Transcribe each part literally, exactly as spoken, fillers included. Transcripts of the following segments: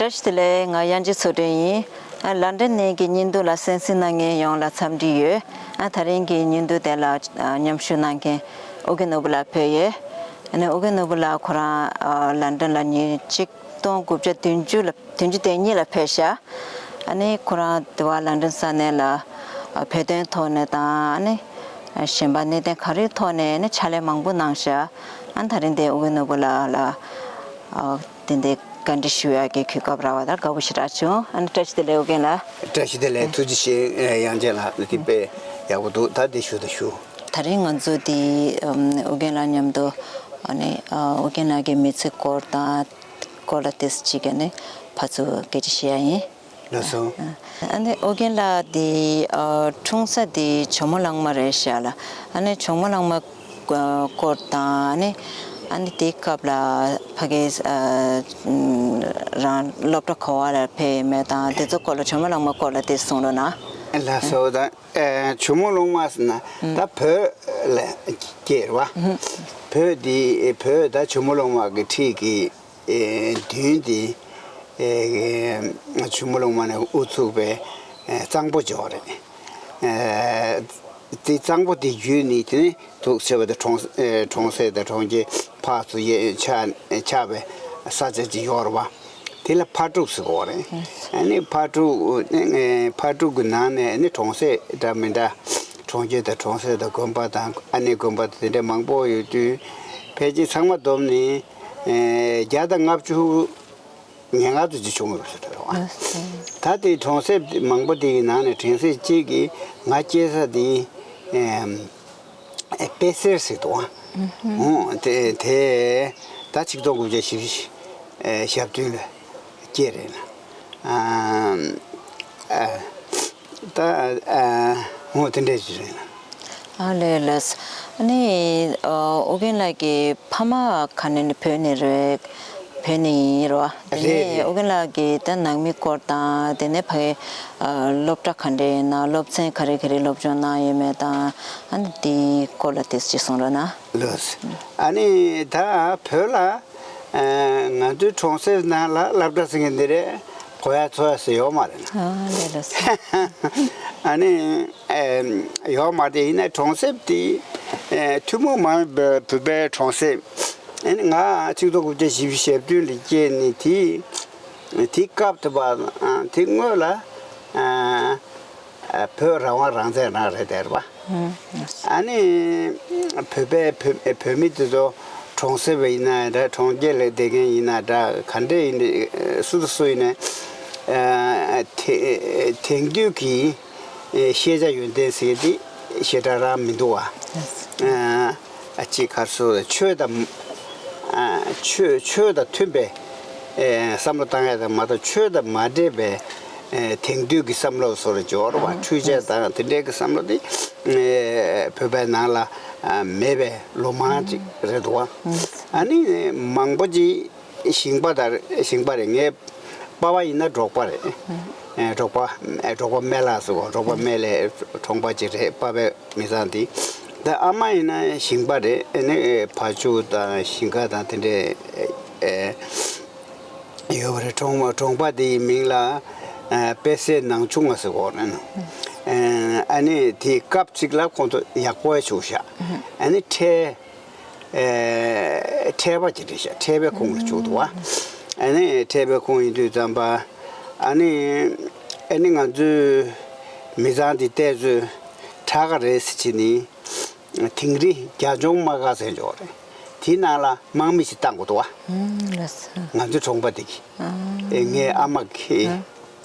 བཀྲ་ཤིས་བདེ་ལེགས། ང་དབྱངས་ཅན་ཚོགས་སྒྲོན་ཡིན། ཨ། ལན་ཀྲན་ནས་ཀྱི་བརྙན་ཐུང་ལ་གསན་གཟིགས་གནང་མཁན་ཡོངས་ལ་འཚམས་འདྲི་ཡོད། ཨ། ད་རིང་གི་བརྙན་ཐུང་དེ་ལ་མཉམ་ཞུགས་གནང་མཁན་ཨོ་རྒྱན་ནོར་བུ་ལགས་ཕེབས་ཡོད། ཨ་ནི་ཨོ་རྒྱན་ནོར་བུ་ལགས་ཁོ་རང་ཨ། ལན་ཀྲན་ལ་ཉིས་སྟོང་དགུ་བརྒྱ་བདུན་ཅུ་ལ་བདུན་ཅུ་དོན་གཉིས་ལ་ཕེབས་ཤག་ཨ་ནི་ཁོ་རང་དེ་བ་ལན་ཀྲན་ས་གནས་ལ་ཨ། བོད་དོན་ཐོག་ནས་དང་ཨ་ནི་གཞན་པ་གནད་དོན་ག་རེའི་ཐོག་ནས་ནི་ཕྱག་ལས་མང་པོ་གནང་ཤག་ཨ་ནི་ད་རིང་དེ་ཨོ་རྒྱན་ནོར་བུ་ལགས་ལ་ཨ། དེ་འདྲའི་བཀའ་འདྲི་ཞུ་ཡག་གི་གོ་སྐབས་རག་པ་དང་དགའ་པོ་ཞེ་དྲག་བྱུང་། ཨ་ནི་བཀྲ་ཤིས་བདེ་ལེགས་ཨོ་རྒྱན་ལགས། བཀྲ་ཤིས་བདེ་ལེགས། ཐུགས་རྗེ་ཆེ། དབྱངས་ཅན་ལགས། འདི་དཔེ་ཡག་པོ་འདུག་ད་འདི་ཞུ་དང་ཞུ། ད་རིང་ང་ཚོ་འདི་ཨོ་རྒྱན་ལགས་མཉམ་དུ་ཨ་ནི་ཨོ་རྒྱན་ལགས་ཀྱི་མི་ཚེ་སྐོར་དང་སྐོར་ལ་ཏོག་ཙམ་ཅིག་ཨ་ནི་ཕར་ཚུར་སྐད་ཆ་བཤད་ཡག་ཡིན། ལགས་སོ། ཨ་ནི་ཨོ་རྒྱན་ལགས་འདི་ཨ། འཁྲུངས་ས་འདི་ཇོ་མོ་གླང་མ་རེད་ཤག་ལགས། ཨ་ནི་ཇོ་མོ་གླང་མ་སྐོར་དང་ཨ་ནི་ཨ་ནི་དེའི་སྐབས་ལ་ཕ་གི་ཨ། རང་སློབ་གྲྭ་ག་བ་ལ་ཕེབས་ཡོད་མེད་དང་དེ་ཚོ་སྐོར་ལ་ཇོ་མོ་གླང་མ་སྐོར་ལ་དེ་གསུང་རོགས་གནང་། ལགས་སོ། ད་ཨ། ཇོ་མོ་གླང་མ་ཟེར་ན་ད་བོད་ལ་སྐྱེས་རེད་བ། བོད་འདི་བོད་ད་ཇོ་མོ་གླང་མ་གི་འཁྲིས་ཀྱི་ཨེ། མདུན་དེ་ཨེ། ཇོ་མོ་གླང་མ་ནས་དབུ་ཚུགས་པའི་ཨེ། གཙང་པོ་ཇོ་བོ་རེད། ཨེ། དེ་གཙང་པོ་དེ་བརྒྱུད་ནས་དེ་ནས་འདུག་བྱས་པ་དེ་གྲོང་ཨེ། གྲོང་གསེབ་དང་གྲོང་ཁྱེར་ཕར་ཚུར་གཡས་ཆགས་ཆགས་པའི་ས་ཆ་ཅིག་ཡོད་རེད་བ། དེ་ལ་ཕག་གྲུ་ཟེར་གོ་རེད། ཨ་ནི་ཕག་གྲུ་ཨེ། ཕག་གྲུ་གི་ནང་ནས་ཨ་ནི་གྲོང་གསེབ་འདྲ་མི་འདྲ་གྲོང་ཁྱེར་དང་གྲོང་གསེབ་དང་དགོན་པ་དང་ཨ་ནི་དགོན་པ་དང་དེ་འདྲ་མང་པོ་ཡོད་དུས་ཕལ་ཆེར་ཚང་མ་བསྡོམས་ནས། ཨེ། བརྒྱ་དང་ལྔ་བཅུ་ང་ལྔ་ཙམ་ཅིག་བྱུང་བ་རེད་ཟེར་བ། ད་དེ་གྲོང་གསེབ་མང་པོ་དེ་ཡི་ནང་ནས་གྲོང་གསེབ་གཅིག་གིས་ང་སྐྱེས་ས་དེ་ཨེམ། ཨེ། དཔེ་སེར་ཟེར་འདུག་ཨ། ཨོ་དེ་དེ་ད་ཆིག་སྟོང་དགུ་བརྒྱ་བཞི་བཅུ་ཞེ་བདུན་ལ་སྐྱེས་རེད་ལ། ཨ་ཨ། ད་ཨ། འོ་དེ་འདྲ་ཞིག་རེད། ཨ་ལས་ལས། ཨ་ནི་ཨ། ཨོ་རྒྱན་ལགས་ཀྱི་ཕ་མ་ག་ནས་ནི་བོད་ནས་རེད། བོད་ནས་ཡིན་རོ། དེ་རེད་ནས་རེད། ཨོ་རྒྱན་ལགས་ཀྱི་ད་ནང་མི་སྐོར་དང་དེ་ནས་ཕ་གི་ཨ། སློབ་གྲྭ་ག་འདྲ་ཡིན་ན་སློབ་ཚན་ག་རེ་ག་རེ་སློབ་སྦྱོང་གནང་ཡོད་མེད་དང་ཨ་ནི་དེའི་སྐོར་ལ་ཏོག་ཙམ་ཅིག་གསུང་རོགས་གནང་། ལགས། ཨ་ནི་ད་བོད་ལ། ཨ། ང་ཚོའི་གྲོང་གསེབ་ནང་ལ་སློབ་གྲྭ་ཟེར་མཁན་འདི་རེད། གོ་ཡ་ཚོར་ཡ་ཟེར་ཡོད་མ་རེད། ཨ་ལས་ལགས་སོ། ཨ་ནི་ཨེ། ཡོད་མ་རེད། ཡིན་ན་གྲོང་གསེབ་དེ་ཨེ། ཐུན་མོང་མ་ཡིན་པའི་བོད་པའི་གྲོང་གསེབ། ཨ་ནི་ང་ཆིག་སྟོང་དགུ་བརྒྱ་བཞི་བཅུ་ཞེ་བདུན་ལ་སྐྱེས་ནས་དེ་དེ་སྐབས་དེ་བ་དེ་སྔོན་ལ་ཨ། ཨ། བོད་རང་དབང་རང་བཙན་རང་རེད་དེ་རེད་པ། ཨ་ནི་བོད་པའི་བོད་བོད་མི་དེ་ཚོ་གྲོང་གསེབ་ཡིན་ན་འདྲ། གྲོང་ཁྱེར་ལ་བསྡད་མཁན་ཡིན་ན་འདྲ། ག་འདྲ་ཡིན་སུ་དང་སུ་ཡིན་ན་ཨ། དེ་དེང་དུས་ཀྱི་ཤེས་བྱ་ཡོན་ཏན་ཟེར་དེ་ཞེ་དྲག་རང་མི་འདུག་བ། ཨ། ཅིག་ག་རེ་ཟེར། ཆོས་དང་ཨ། ཆོས་ཆོས་དང་མཐུན་པའི་ཨེ། བསམ་བློ་བཏང་ཡ་དང་མ་གཏོགས་ཆོས་དང་མ་འདྲེས་པའི་ཨེ། དེང་དུས་ཀྱི་བསམ་བློ་བཟོ་འདྲ་འབྱོར་བ། འཕྲུལ་ཆས་དང་དེ་འདྲའི་གི་བསམ་བློ་དེ་ཨེ། བོད་པའི་ནང་ལ་ཨ། མེད་པའི་ལོ་མང་ཅིག་རེད་འདུག་བ། ཨ་ནི་མང་པོ་ཅིག་ཞིང་པ་དང་ཞིང་པ་རེད། ངའི་པ་ཕ་ཡིན་ན་འབྲོག་པ་རེད། ཨེ། འབྲོག་པ་ཨེ། འབྲོག་པ་སྨད་ལ་ཟེར་གོ། འབྲོག་པ་སྨད་ལའི་གྲོང་པ་ཅིག་རེད། པ་ཕའི་མི་ཚང་དེ། ད་ཨ་མ་ཡིན་ན་ཞིང་པ་རེད། ཨ་ནི་བ་ཕྱུགས་དང་ཞིང་ཁ་དང་དེ་འདྲས་ཨེ་ཡོད་པ་རེད། གྲོང་གྲོང་པ་དེའི་མིང་ལ་ཨ། དཔལ་སྲས་ནང་ཆུང་ང་ཟེར་གོ་རེད། ཨ་ནི་དེའི་སྐབས་ཅིག་ལ་ཁོང་ཚོ་ཡག་པོ་བྱུང་ཤག་ཨ་ནི་ཁྲལ་ཨེ། ཁྲལ་པ་ཅིག་རེད་ཤག་ཁྲལ་པའི་ཁོངས་ལ་བཅུག་འདུག་བ། ཨ་ནི་ཁྲལ་པའི་ཁོངས་ཡིན་དུས་ཙམ་པ། ཨ་ནི་ཨ་ནི་ང་ཚོའི་མི་ཚང་འདི་བལྟས་ཚོད་དྲག་ག་རེད་ཟེར་བྱས་ནི། དིང་རི་རྒྱ་སྦྱོང་དམག་སྒར་ཟེར་འཇོག་རེད། དེའི་ནང་ལ་དམག་མི་ཞིག་བཏང་དགོས་འདུག་བ། ཨ་ལགས་སོ། ང་ཚོའི་གྲོང་པ་དེ་གི་ཨ། ཨེ། ངའི་ཨ་མ་གི་ཨ།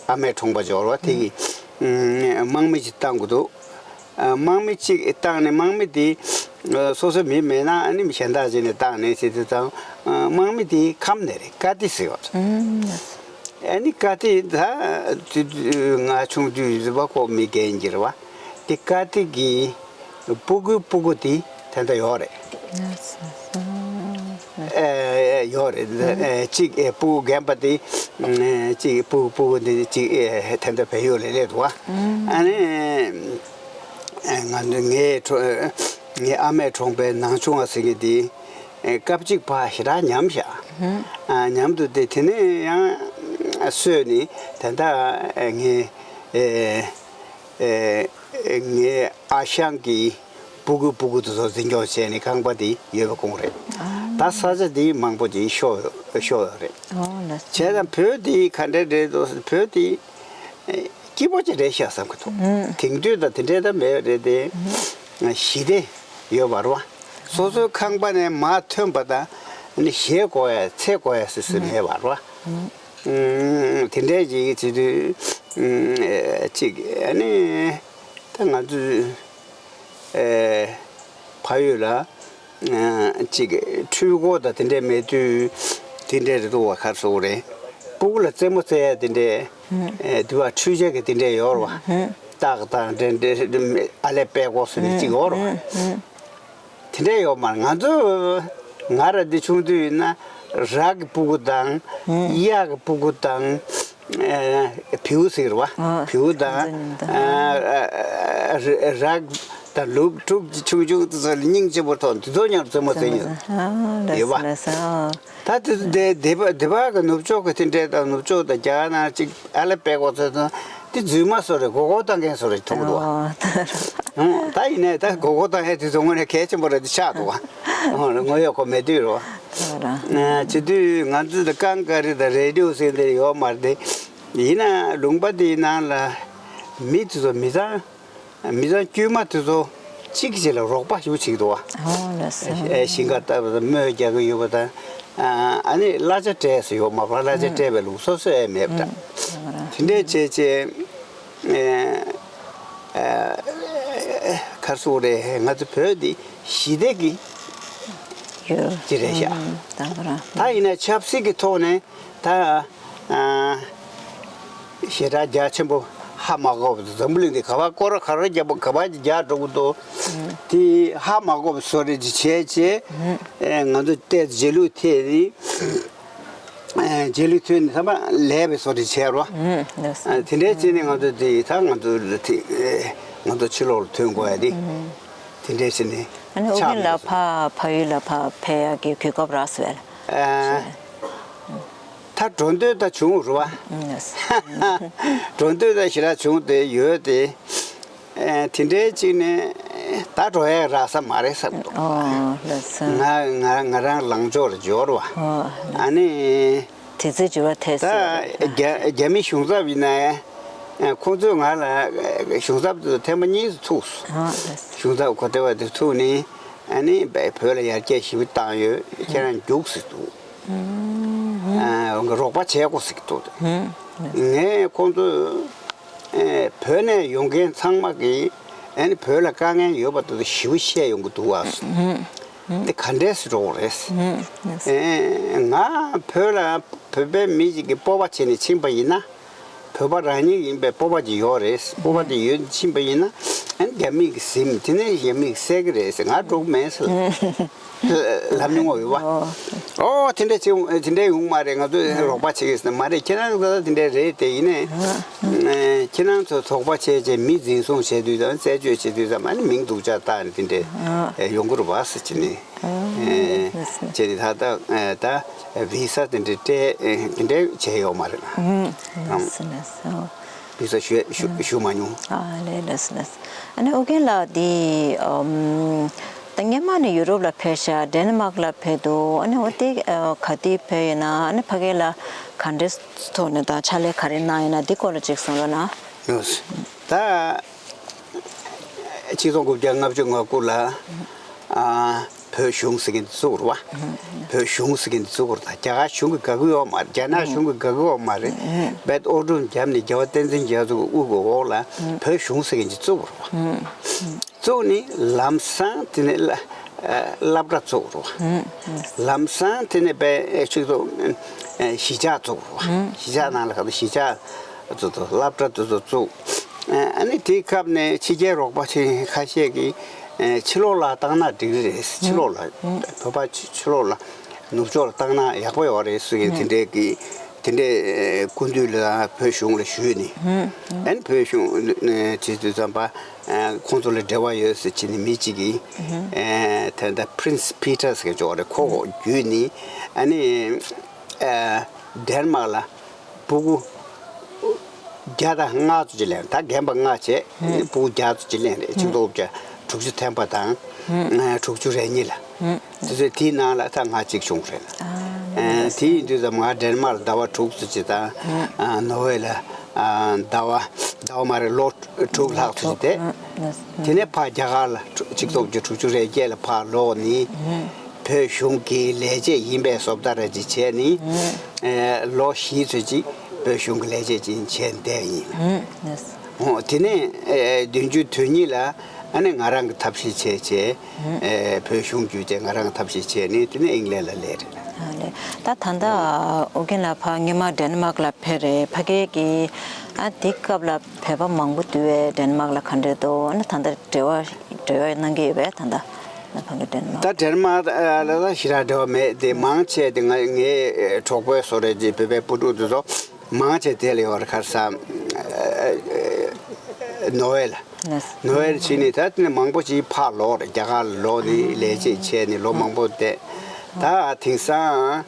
ཨ་མའི་གྲོང་པ་འཇོག་རེད་བ། དེ་གི་ཨ། དམག་མི་ཞིག་བཏང་དགོས་འདུག་ཨ། དམག་མི་གཅིག་བཏང་ནས་དམག་མི་དེ་ཨ། སོ་སོའི་མི་མེད་ན་ཨ་ནི་མི་གཞན་དག་ཅིག་ནས་བཏང་ནས་ཟེར་དུས་ཙང་ཨ། དམག་མི་དེ་ཁམས་ནས་རེད། ཀ་ཏི་ཟེར་བ། ཨ་ལགས་སོ། ཨ་ནི་ཀ་ཏི་ད་དེ་དུས་ང་ཆུང་དུས་ཟེར་བ་ཁོ་མི་རྒན་གྱི་རེད་བ། དེ་ཀ་ཏི་གི་སྤུ་གུའི་སྤུ་གུ་དེ་དེ་འདྲ་ཡོད་རེད། ཨེ། ཡོད་རེད། ཨེ། གཅིག་ཨེ། སྤུ་གུ་རྒན་པ་དེ་ཨེ། གཅིག་སྤུ་གུ་སྤུ་གུ་དེ་གཅིག་ཨེ། དེ་འདྲ་བལ་ཡུལ་ལ་སླེབས་འདུག་བ། ཨ་ནི་ཨེ། ང་ཚོ་ངའི་གྲོ་ངའི་ཨ་མའི་གྲོང་པའི་ནང་ཆུང་ང་ཟེར་མཁན་དེ་ཨེ། སྐབས་གཅིག་ཕར་ཞེ་དྲག་ཉམས་ཤག་ཨ། ཉམས་འདུག་སྟེ། དེ་ནས་ཡང་ གསོས་ནས་ད་ལྟ་ངའི་ངའི་ཨ་ཞང་གི་སྤུ་གུ་སྤུ་གུ་དེ་ཚོ་འཛིན་སྐྱོང་བྱས་ནས་ཁང་པ་དེ་ཡོད་པ་ཁོང་རེད། ད་ས་ཆ་དེ་མང་པོ་ཅིག་ཤོར་ཤོར་ཡོད་རེད། བྱས་ཙང་བོད་དེ་ག་འདྲ་རེད་འདུག་བོད་དེ་སྐྱིད་པོ་ཅིག་རེད་ཤག་བསམ་གྱི་འདུག་དེང་དུས་དང་དེ་འདྲའི་ད་མེད་རེད་དེ། ཞི་བདེ་ཡོད་པ་རེད་བ། སོ་སོའི་ཁང་པ་ནས་མར་ཐོན་པ་དང་ཞེད་དགོས་ཡ་འཚེར་དགོས་ཡ་སི་སི་མེད་པ་རེད་བ། དེ་འདྲའི་ཅིག་བྱེད་དུས་ཅིག་ཨ་ནི་ད་ང་ཚོའི་ཕ་ཡུལ་ལ་ཅིག་འཕྲུལ་འཁོར་དང་དེ་འདྲའི་མེད་དུས་དེ་འདྲའི་རེད་འདུག་བ། ག་རེ་ཟེར་དགོས་རེད། སྤུ་གུ་ལ་རྩེད་མོ་རྩེ་ཡ་དེ་འདྲའི་དུ་བ་འཕྲུལ་ཆས་ཀྱི་དེ་འདྲའི་ཡོད་རེད་བ། སྟག་དང་འདྲ་འདྲ་ཨ་ལས་པད་ཀོ་སུ་ནི་གཅིག་ཡོད་རེད་བ། དེ་འདྲ་ཡོད་མ་རེད། ང་ཚོ་ང་ར་འདི་ཆུང་དུས་ཡིན་ན་ར་གི་སྤུ་གུ་དང་གཡག་གི་སྤུ་གུ་དང་བེའུ་ཟེར་བ། བེའུ་དང་ར་དང་ལུག་ཕྲུག་ཆུང་ཆུང་དེ་ཚོ་ལ་སྙིང་རྗེ་པོ་ཐོག་དེ་ཚོ་མཉམ་རྩེད་མོ་རྩེ་མྱོང་ཡོད་བ། ད་དེ་དེ་དེ་བ་དེ་བ་གི་ནུབ་ཕྱོགས་ཀྱི་དེ་འདྲའི་དང་ནུབ་ཕྱོགས་དང་རྒྱ་གར་ནང་གཅིག་ཨ་ལེ་པད་ཀོ་ཚོ་དང་དེ་རྫུན་མ་སོ་རེ་མགོ་སྐོར་བཏང་མཁན་སོ་རེ་མཐོང་འདུག་ད་ཡིན་ནའི་ད་མགོ་སྐོར་བཏང་ཡས་དེ་ཚོ་དངོས་གནས་གལ་ཆེན་པོ་རེད་དེ་ཆགས་འདུག་བ། དངོས་ཡོད་ཁོ་མེད་དུས་རོ། བྱེད་དུས་ང་ཚོ་དེ་ཀང་ཀ་རི་དང་རེ་ཌི་ཡོ་ཟེར་འདི་ཡོད་མ་རེད། ཡིན་ན་ལུང་པ་དེའི་ནང་ལ་མི་དེ་ཚོ་མི་ཚང་། མི་ཚང་དཀྱུས་མ་དེ་ཚོ་གཅིག་གཅིག་ལ་རོགས་པ་ཞུ་བྱེད་འདུག་བ། ཨོ་ལགས་སོ། ཨེ་ཞིང་ཁ་བཏབ་པ་དང་རྨོས་རྒྱག་གི་ཡོད་པ་དང་། ཨ་ནི་གླ་ཆ་སྤྲད་ཟེར་ཡོད་མ་རེད། གླ་ཆ་སྤྲད་པའི་ལུགས་སོ་སོ་ཨེ་མེད་པ་འདྲ། དེ་འདྲས་བྱས་བྱས་ཨེ་ག་རེ་ཟེར་དགོས་རེད། ང་ཚོ་བོད་འདི་ཞི་བདེ་གི་ཡོད་ཅི་རེད་ཤག་ད་ཡིན་ན་ཆབ་སྲིད་ཀྱི་ཐོག་ནས་ད། ཞེ་དྲག་རྒྱ་ཆེན་པོ་ཧ་མ་གོ་བ་འཛམ་བུ་གླིང་འདི་ག་པར་སྐོར་ར་ག་ར་རྒྱབ་ག་པར་རྒྱ་འགྲོ་གི་འདུག་དེ་ཧ་མ་གོ་བ་བཟོ་རེ་ཅིག་བྱས་བྱས་ང་ཚོ་ཏོག་ཙམ་རྗེས་ལུས་ཐེབས་ནས་རྗེས་ལུས་ཐོན་ནས་ཐ་མ་ལས་པའི་བཟོ་རེ་བྱས་རོ། དེ་འདྲའི་བྱས་ནས་ང་ཚོ་དེ་ད་ང་ཚོ་ང་ཚོ་ཕྱི་ལོགས་ལ་ཐོན་དགོས་ཡ་དེ་དེ་འདྲའི་བྱས་ནས་ཨ་ནི་ཨོ་རྒྱན་ལགས་ཕ་ཕ་ཡུལ་ལ་ཕ་ཕེབས་ཡ་གི་གོ་སྐབས་རག་སོང་བས། ད་འགྲོ་འདོད་ད་བྱུང་རུ་བ། འགྲོ་འདོད་ད་ཞེ་དྲག་བྱུང་སྟེ་ཡོད་དེ། དེ་འདྲའི་གཅིག་ནས་ད་འགྲོ་ཡག་རག་ས་མ་རེད་བསམ་འདུག་ཨོ་ལགས་སོ། ང་ང་ང་རང་ལངས་ཕྱོགས་ལ་འབྱོར་བ། ཨོ་ཨ་ནི། དེ་ཚོའི་འགྱུར་བ་ཐེབས་ད་སྲིད་རེད། རྒྱ་རྒྱ་མི་གཞུང་ཚབ་ཡིན་ན་ཁོང་ཚོས་ང་ལ་གཞུང་ཚབ་དེ་ཚོ་ཐེངས་མ་གཉིས་སུ་ཐུག་སོང་། ཨོ་ལགས་སོ། གཞུང་ཚབ་གོ་བདེ་བ་དེ་ཐུག་ནས་ཨ་ནི་བོད་ལ་ཡར་རྒྱས་ཞེ་པོ་བཏང་ཡོད། ཁྱེད་རང་རྒྱུགས་སྲིད་འདུག་ཨ་རོགས་པ་བྱེད་དགོས་ཟེར་གྱི་འདུག་ངས་ཁོང་ཚོས་ཨེ་བོད་ནས་ཡོང་མཁན་ཚང་མ་གིས་ཨ་ནི་བོད་ལ་དཀའ་ངལ་ཡོད་པ་དེ་ཚོ་ཞེ་པོ་བཤད་ཡོང་གི་འདུག་བ། འདི་ག་འདྲས་སེ་འགྲོ་དགོས་རེད། ཨེ་ང་བོད་ལ་བོད་པའི་མི་ཞིག་གིས་སྤོབས་པ་བྱས་ནས་ཕྱིན་པ་ཡིན་ན། བོད་པ་རང་ཉིད་ཡིན་པའི་སྤོབས་པ་ཅིག་ཡོད་རེད། སྤོབས་པ་དེ་ཡོད་ཕྱིན་པ་ཡིན་ན་ཨ་ནི་རྒྱ་མི་གིས་ཟིན་དེ་ནས་རྒྱ་མི་གིས་བསད་ཀྱི་རེད་ཟེར། ང་འགྲོ་གི་མེད་ཟེར། ལབ་མྱོང་བ་ཡོད་པ། ཨོ་དེ་འདྲ་བྱེད་དེ་འདྲ་ཡོང་མ་རེད། ང་ཚོས་རོགས་པ་བྱེད་ཀྱི་ཟེར་ན་མ་རེད། ཁྱེད་རང་ཚོ་དེ་འདྲ་རེད་དེ་ཡིན་ནའི་ཁྱེད་རང་ཚོ་དོགས་པ་བྱས་བྱས་མི་འཛིན་བཟུང་བྱེད་དུས་དང་རྩད་གཅོད་བྱེད་དུས་ཙམ་ཨ་ནི་མིང་སྡུག་ཅག་བཏགས་ནས་དེ་འདྲ་ཡོང་གི་རེད་པ་ཟེར་གྱི་ནི། བྱས་ནི་ད་ལྟ་ད་བི་ས་དེ་འདྲ་སྤྲད་དེ་འདྲ་བྱས་ཡོད་མ་རེད། ཨང་། བི་ས་ཞུ་ཞུ་ཞུ་མ་མྱོང་། ཨ་ལས་ལས་ལས། ཨ་ནི་ཨོ་རྒྱན་ལགས་འདི་ཨམ་ད་སྔོན་མ་ནས་ཡུ་རོབ་ལ་ཕེབས་ཤག་ཌེན་མག་ལ་ཕེབས་འདུག་ཨ་ནི་འོ་དེ་ག་དུས་ཕེབས་ཡོད་ན། ཨ་ནི་ཕ་གི་ལ་ག་འདྲའི་ཐོག་ནས་ད་ཕྱག་ལས་ག་རེ་གནང་ཡོད་ན་འདི་སྐོར་ལ་ཅིག་གསུང་རོགས་གནང་། ཡོང་སྲིད། ད་ཆིག་སྟོང་དགུ་བརྒྱ་ལྔ་བཅུ་ང་དགུ་ལ་ཨ་བོད་གཞུང་ཟེར་མཁན་དེ་བཙུགས་རེད་བ། བོད་གཞུང་ཟེར་མཁན་དེ་བཙུགས་རེད། ད་རྒྱ་གར་གཞུང་གིས་དགའ་གི་ཡོད་མ་རེད། རྒྱ་ནག་གཞུང་གིས་དགའ་གི་ཡོད་མ་རེད། རྦད་དེ་དབུ་ཁྲིད་བརྒྱབ་ནས་རྒྱལ་བ་བསྟན་འཛིན་རྒྱ་མཚོ་གི་དབུ་གི་འོག་ལ་བོད་གཞུང་ཟེར་མཁན་དེ་བཙུགས་རེད་བ། བཙུགས་ནས་ལམ་སང་དེ་ནས་སླ་སློབ་གྲྭ་བཙུགས་རེད་བ། ལམ་སང་དེ་ནས་བོད་ཆིག་སྟོང་གཞིས་ཆགས་བཙུགས་རེད་བ། གཞིས་ཆགས་ནང་ལ་ག་ཚོད་གཞིས་ཆགས་དེ་ཚོ་སློབ་གྲྭ་དེ་ཚོ་བཙུགས། ཨ་ནི་དེའི་སྐབས་ནས་ཕྱི་རྒྱལ་རོགས་པ་ཆེ་ཁ་ཤས་ཀྱིས་ཕྱི་ལོགས་ལ་བཏང་ན་འགྲིག་རེད། ཕྱི་ལོགས་ལ་བོད་པ་ཕྱི་ཕྱི་ལོགས་ལ་ནུབ་ཕྱོགས་ལ་བཏང་ན་ཡག་པོ་ཡོད་རེད་ཟེར་གྱི་དེ་འདྲའི་གི་དེ་འདྲའི་སྐུ་མདུན་ལ་བོད་གཞུང་ལ་ཞུས་ནས་ཨ་ནི་བོད་གཞུང་བྱེད་དུས་ཙམ་པ་ཁོང་ཚོ་ལ་འབྲེལ་བ་ཡོད་ཟེར་བྱས་ནས་མི་གཅིག་གིས་ད་ལྟ་Prince Peter་ཟེར་གྱི་ཅིག་ཡོད་རེད། ཁོ་བརྒྱུད་ནས་ཨ་ནི་ཌེན་མག་ལ། སྤུ་གུ་བརྒྱ་དང་ལྔ་ཙམ་ཅིག་ལེན། ད་རྒན་པ་ལྔ་བྱས་སྤུ་གུ་བརྒྱ་ཙམ་ཅིག་ལེན་རེད། ཆིག་སྟོང་དགུ་བརྒྱ་དྲུག་ཅུ་ཐམ་པ་དང་དྲུག་ཅུ་རེ་གཉིས་ལ། དེ་ཚོས་དེའི་ནང་ལ་ད་ང་གཅིག་བྱུང་རེད། དེ་ཡིན་དུས་ཙམ་ང་ཌེན་མཱག་ལ་ཟླ་བ་དྲུག་ཙམ་ཅིག་དང་ནོར་ཝེ་ལ་ཟླ་བ་ཟླ་བ་མ་རེད། ལོ་དྲུག་ལྷག་ཙམ་ཅིག་བསྡད། དེ་ནས་ཕར་རྒྱ་གར་ལ་ཆིག་སྟོང་དགུ་བརྒྱ་དྲུག་ཅུ་རེ་བརྒྱད་ལ་ཕར་ལོག་ནས་བོད་གཞུང་གི་ལས་བྱེད་ཡིན་པའི་བཟོ་ལྟ་ར་ཅིག་བྱས་ནས་ལོ་བཞི་ཙམ་ཅིག་བོད་གཞུང་གི་ལས་བྱེད་ཅིག་བྱས་བསྡད་ཡིན། ཨོ་དེ་ནས་ཨེ་བདུན་ཅུ་དོན་གཉིས་ལ་ཨ་ནི་ང་རང་གི་ཐབས་ཤེས་བྱས་བྱས་ཨེ་བོད་གཞུང་བརྒྱུད་དེ་ང་རང་གི་ཐབས་ཤེས་བྱས་ནས་དེ་ནས་ཨིང་ལན་ལ་སླེབས་རེད། ཨ་ལས། ད་ད་ལྟ་ཨོ་རྒྱན་ལགས་ཕར་སྔོན་མ་ཌེན་མཱག་ལ་ཕེབས་རེད། ཕ་གི་གི་ཨ་དེ་སྐབས་ལ་བོད་པ་མང་པོ་འདུག་བས། ཌེན་མཱག་ལ་ག་འདྲས་འདུག་ཨ་ནི་ད་ལྟ་འབྲེལ་བ་འབྲེལ་བ་གནང་གི་ཡོད་པས་ད་ལྟ་ལ་ཕ་གི་ཌེན་མཱག་ད་ཌེན་མཱག་ལ་ད་ཞེ་དྲག་འབྲེལ་བ་མེད་དེ། མང་ཆེ་དེ་ང་ངའི་གྲོགས་པོའི་སོ་རེད་ཅེས་བོད་པའི་སྤུན་གྲོགས་དེ་ཚོ་མང་ཆེ་དེ་ལ་ཡོད་རེད། ཁ་སང་ནོར་ཝེ་ལ། ནོར་ཝེ་ལ་ཕྱིན་ནས་ད་དེ་ནས་མང་པོ་ཅིག་ཕར་ལོག་རེད། རྒྱ་གར་ལ་ལོག་ནས་ལས་བྱེད་བྱས་ནས་ལོ་མང་པོ་བསྡད། ད་དེང་སང་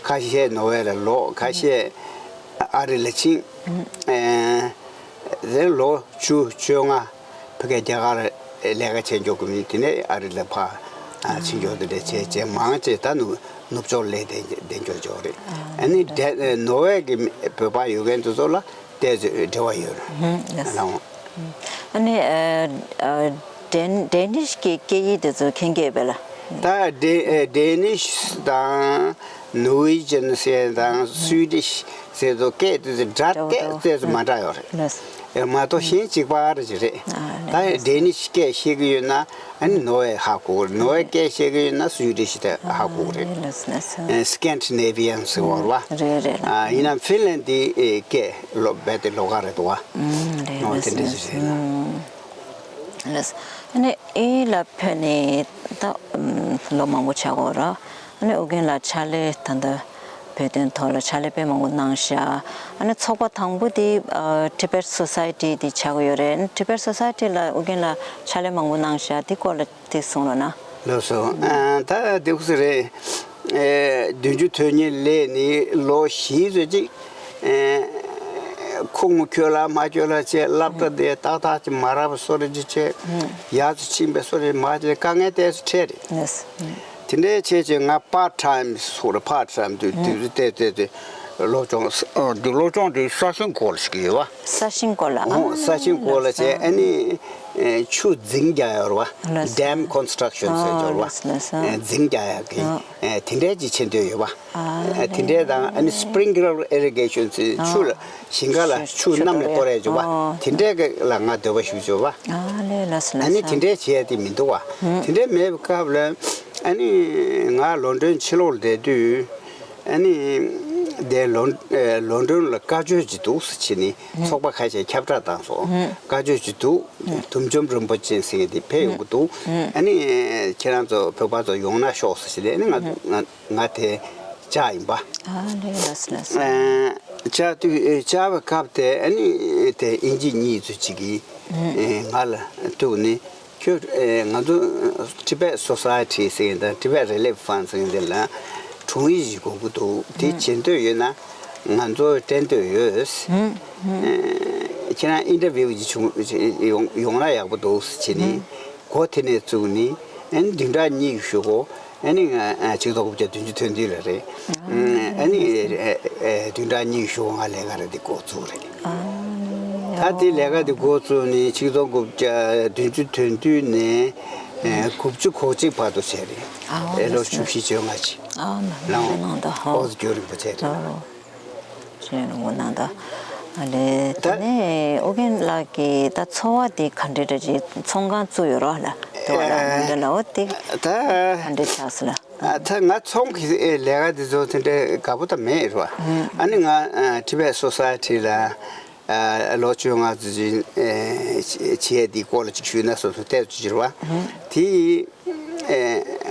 ཁ་ཤས་ནོར་ཝེ་ལ་ལོག་ཁ་ཤས་ཨ་རི་ལ་ཕྱིན། ཨེ་དེ་ལོ་བཅུ་བཅོ་ལྔ་ཕ་གིར་རྒྱ་གར་ལས་ཀ་བྱེད་འཇོག་གི་མིན། དེ་ནས་ཨ་རི་ལ་ཕར་ཕྱིན་འཇོག་དེ་འདྲ་བྱས་བྱས་མང་ཆེ་ད་ནུབ་ནུབ་ཕྱོགས་ལ་བསྡད་བསྡད་འཇོག་འཇོག་རེད། ཨ་ནི་ནོར་ཝེ་གི་བོད་པ་ཡོད་མཁན་དེ་ཚོ་ལ་ཏོག་ཙམ་འབྲེལ་བ་ཡོད་རེད། ཨ་ནི་ཨ་ཨ་ཌེན་ཌེ་ནིཤ་གི་སྐད་ཡིག་དེ་ཚོ་མཁྱེན་གྱི་ཡོད་པས་ལ། ད་ཌེ་ཨ་ཌེ་ནིཤ་དང་ནོར་ཝེ་ཇན་ཟེར་དང་སུའི་ཌིཤ་ཟེར་ཚོ་སྐད་དེ་ཚོ་སྒྲ་ཏོག་ཏོག་ཏོག་ཙམ་མ་འདྲ་ཡོད་རེད། ལགས། ཨེ་མ་གཏོགས་གཞན་གཅིག་པ་རེ་ཅིག་རེད། ཨ་ད་ལགས། ཌེ་ནིཤ་སྐད་ཤེས་ཀྱི་ཡོད་ན་ཨ་ནི་ནོར་ཝེ་ཧ་གོ་གི་རེད། ནོར་ཝེ་སྐད་ཤེས་ཀྱི་ཡོད་ན་སུའི་ཌིཤ་དེ་ཧ་གོ་གི་རེད། ལགས་ལགས། ཨེ་སི་ཀེན་ཌི་ནེ་བི་ཡན་ཟེར་བ་རེད་པ། རེད་རེད། ཨ་ཡིན་ནའང་ཧྥིན་ལན་ཌིའི་སྐད་ལོ་རྦད་དེ་ལོགས་ཀ་རེད་འདུག་པ། ཨུམ་རེད། ཨོ་ལགས་དེ་འདྲ་ལགས། ཞིག་རེད། ཨུམ་ལགས། ཨ་ནི་ཨི་ལ་ཕེབས་ནས་ད་ཨུམ་ལོ་མང་པོ་ཆགས་ཀྱི་ཡོད་རེད། ཨ་ནི་ཨོ་རྒྱན་ལགས་ཕྱག་ལས་ད་ལྟ་བོད་དོན་ཐོག་ལ་ཕྱག་ལས་དཔེ་མང་པོ་གནང་ཤག་ཨ་ནི་ཚོགས་པ་དང་པོ་དེ་ཨ་ཊི་བེཊ་སོ་སའི་ཊི་དེ་ཆགས་ཀྱི་ཡོད་རེད། ཨ་ནི་ཊི་བེཊ་སོ་སའི་ཊི་ལ་ཨོ་རྒྱན་ལགས་ཕྱག་ལས་མང་པོ་གནང་ཤག་དེ་སྐོར་ལ་དེ་གསུང་རོགས་གནང་། ལགས་སོ། ཨ་ད་དེ་ཁུ་སི་རེད། ཨེ་བདུན་ཅུ་དོན་གཉིས་སླེབས་ནས་ལོ་བཞི་ཙམ་ཅིག་ཨེ་ཁུག་མོ་ཁྱོད་ལ་མ་ཁྱོད་ལ་བྱས་སློབ་གྲྭ་དེ་ཏག་ཏག་ཅིག་མ་རག་པ་སོ་རེ་ཅིག་བྱས། ཡག་ཙམ་ཕྱིན་པའི་སོ་རེ་མ་བྱས་དཀའ་ངལ་ཏོག་ཙམ་འཕྲད་རེད། ལགས། དེ་འདྲའི་བྱས་བྱས་ང་པར་ཊ་ཊའིམ་སོ་རེ་པར་ཊ་ཊའིམ་དུ་དུས་ཚོད་བལྟས་བལྟས་ཏེ་སློབ་སྦྱོང་ཨ་འདི་སློབ་སྦྱོང་དེ་ས་ཞིང་སྐོར་ལ་ཞིག་ཡོད་པ། ས་ཞིང་སྐོར་ལ། ཨོ་ཨ་ས་ཞིང་སྐོར་ལ་བྱས། ཨ་ནི་ཨེ་ཆུ་རྫིང་རྒྱག་ཡོད་རེད་པ། ལགས་སོ། ཌེམ་ཀོན་སི་ཊྲག་ཤན་ཟེར་ཡོད་རེད་པ། ལགས་སོ། ཨེ་རྫིང་རྒྱག་ཡག་གི་ཨ་ཨེ་དེ་འདྲའི་ཅིག་བྱེད་འདོད་ཡོད་པ། ཨ་ཨེ་དེ་འདྲའི་དང་ཨ་ནི་སི་པི་རིང་ཀི་ལར་ཨི་རི་གེ་ཤན་ཟེར་ཆུ་ལ་ཞིང་ཁ་ལ་ཆུ་ཆུ་གནམ་ནས་གཏོར་ཡག་ཡོད་པ། ཨ་དེ་འདྲའི་གི་ལ་ང་འདོད་པ་ཞེ་པོ་ཅིག་ཡོད་པ། ཨ་ལས་ལགས་སོ། ཨ་ནི་ལགས་སོ། དེ་འདྲའི་བྱེད་ཡག་དེ་མི་འདུག་པ། དེ་འདྲའི་མེད་པའི་སྐབས་ལ་ཨ་ནི་ང་ལོན་ཌོན་ཕྱི་ལོགས་ལ་བསྡད་དུས། ཨ་ནི་དེ་ལོན་ཨེ་ལོན་ཌོན་ལ་བཀའ་ཆོས་ཅིག་འདུག་ཟེར་བྱས་ནས་ཚོགས་པ་ཁ་ཤས་ཁྱབ་བསྒྲགས་བཏང་སོང་། བཀའ་ཆོས་ཅིག་འདུག་དུམ་ཆོམ་རིན་པོ་ཆེ་ཟེར་མཁན་དེ་ཕེབས་ཡོང་གི་འདུག་ཨ་ནི་ཁྱེད་རང་ཚོ་བོད་པ་ཚོ་ཡོང་ན་ཤོག་ཟེར་བྱས་ནས། ཨ་ནི་ང་ང་ང་དེ་བཅར་ཡིན་པ། ཨ་ལས་ལགས་སོ་ལགས་སོ། ཨེ་བཅར་དུས་ཨེ་བཅར་བའི་སྐབས་དེ་ཨ་ནི་དེ་དབྱིན་ཇི་གཉིས་ཚོ་ཅིག་གིས་ཨེ་ང་ལ་ཐུག་ནས། ཁྱོད་ཨེ་ང་ཚོ་Tibet Society ཟེར་མཁན་དང་Tibet Relief Fund ཟེར་མཁན་དེ་ལ་དྲུང་ཡིག་ཅིག་དགོས་ཀྱི་འདུག་དེ་བྱེད་འདོད་ཡོད་ན་ང་ཚོ་སྤྲད་འདོད་ཡོད། ཨེ་ཁྱེད་རང་ཨིན་ཊར་བིའུ་ཅིག་བྱུང་ཡོང་ཡོང་ན་ཡག་པོ་འདུག་ཟེར་བྱས་ནས་འགོ་དེ་ནས་བཙུགས་ནས་ཨ་ནི་བདུན་ཕྲག་གཉིས་ཞུ་གོ་ཨ་ནི་ང་ཨ་ཆིག་སྟོང་དགུ་བརྒྱ་བདུན་ཅུ་དོན་བདུན་ལ་རེད། ཨ་ནི་ཨ་ཨ་བདུན་ཕྲག་གཉིས་ཞུ་ང་ལས་ཀ་ར་དེ་འགོ་བཙུགས་རེད། ཨ་ད་དེ་ལས་ཀ་དེ་འགོ་བཙུགས་ནས་ཆིག་སྟོང་དགུ་བརྒྱ་བདུན་ཅུ་དོན་བདུན་ནས་ཨ་དགུ་བཅུ་གོ་གཅིག་བར་དུ་བྱས་རེད། ཨ་ཨེ་ལོ་བཅུ་བཞི་བཅོ་ལྔ་ཅིག་ཨ་ལ་ལ་ལ་ད་ཧོ། ཨོ་ཛི་རྒྱུན་རིང་པོ་བྱས་རེད། ཨོ་རྒྱུན་རིང་པོ་གནང་ད། ཨ་ལས་ད་དེ་ནས་ཨོ་རྒྱན་ལགས་ཀྱི་ད་འཚོ་བ་དེ་ག་འདྲ་འདྲ་ཅིག་ཚོང་ཁང་བཙུགས་ཡོད་རོགས་ལ་དེ་བ་ལ་མི་འདྲ་ལ་ཨོ་དེ་ད་ག་འདྲ་ཆགས་སོང་ལ། ཨ་ད་ང་ཚོང་གི་ལས་ཀ་དེ་ཚོ་དེ་འདྲའི་དགའ་པོ་ད་མེད་རེད་བ། ཨ་ནི་ང་Tibet Society ལ་ལོ་བཅོ་ལྔ་ཙམ་ཅིག་བྱས་དེའི་སྐོར་ལ་ཅིག་ཞུས་ན་སོ་སོ་བལྟས་ཚོད་ཅིག་རེད་བ། དེ་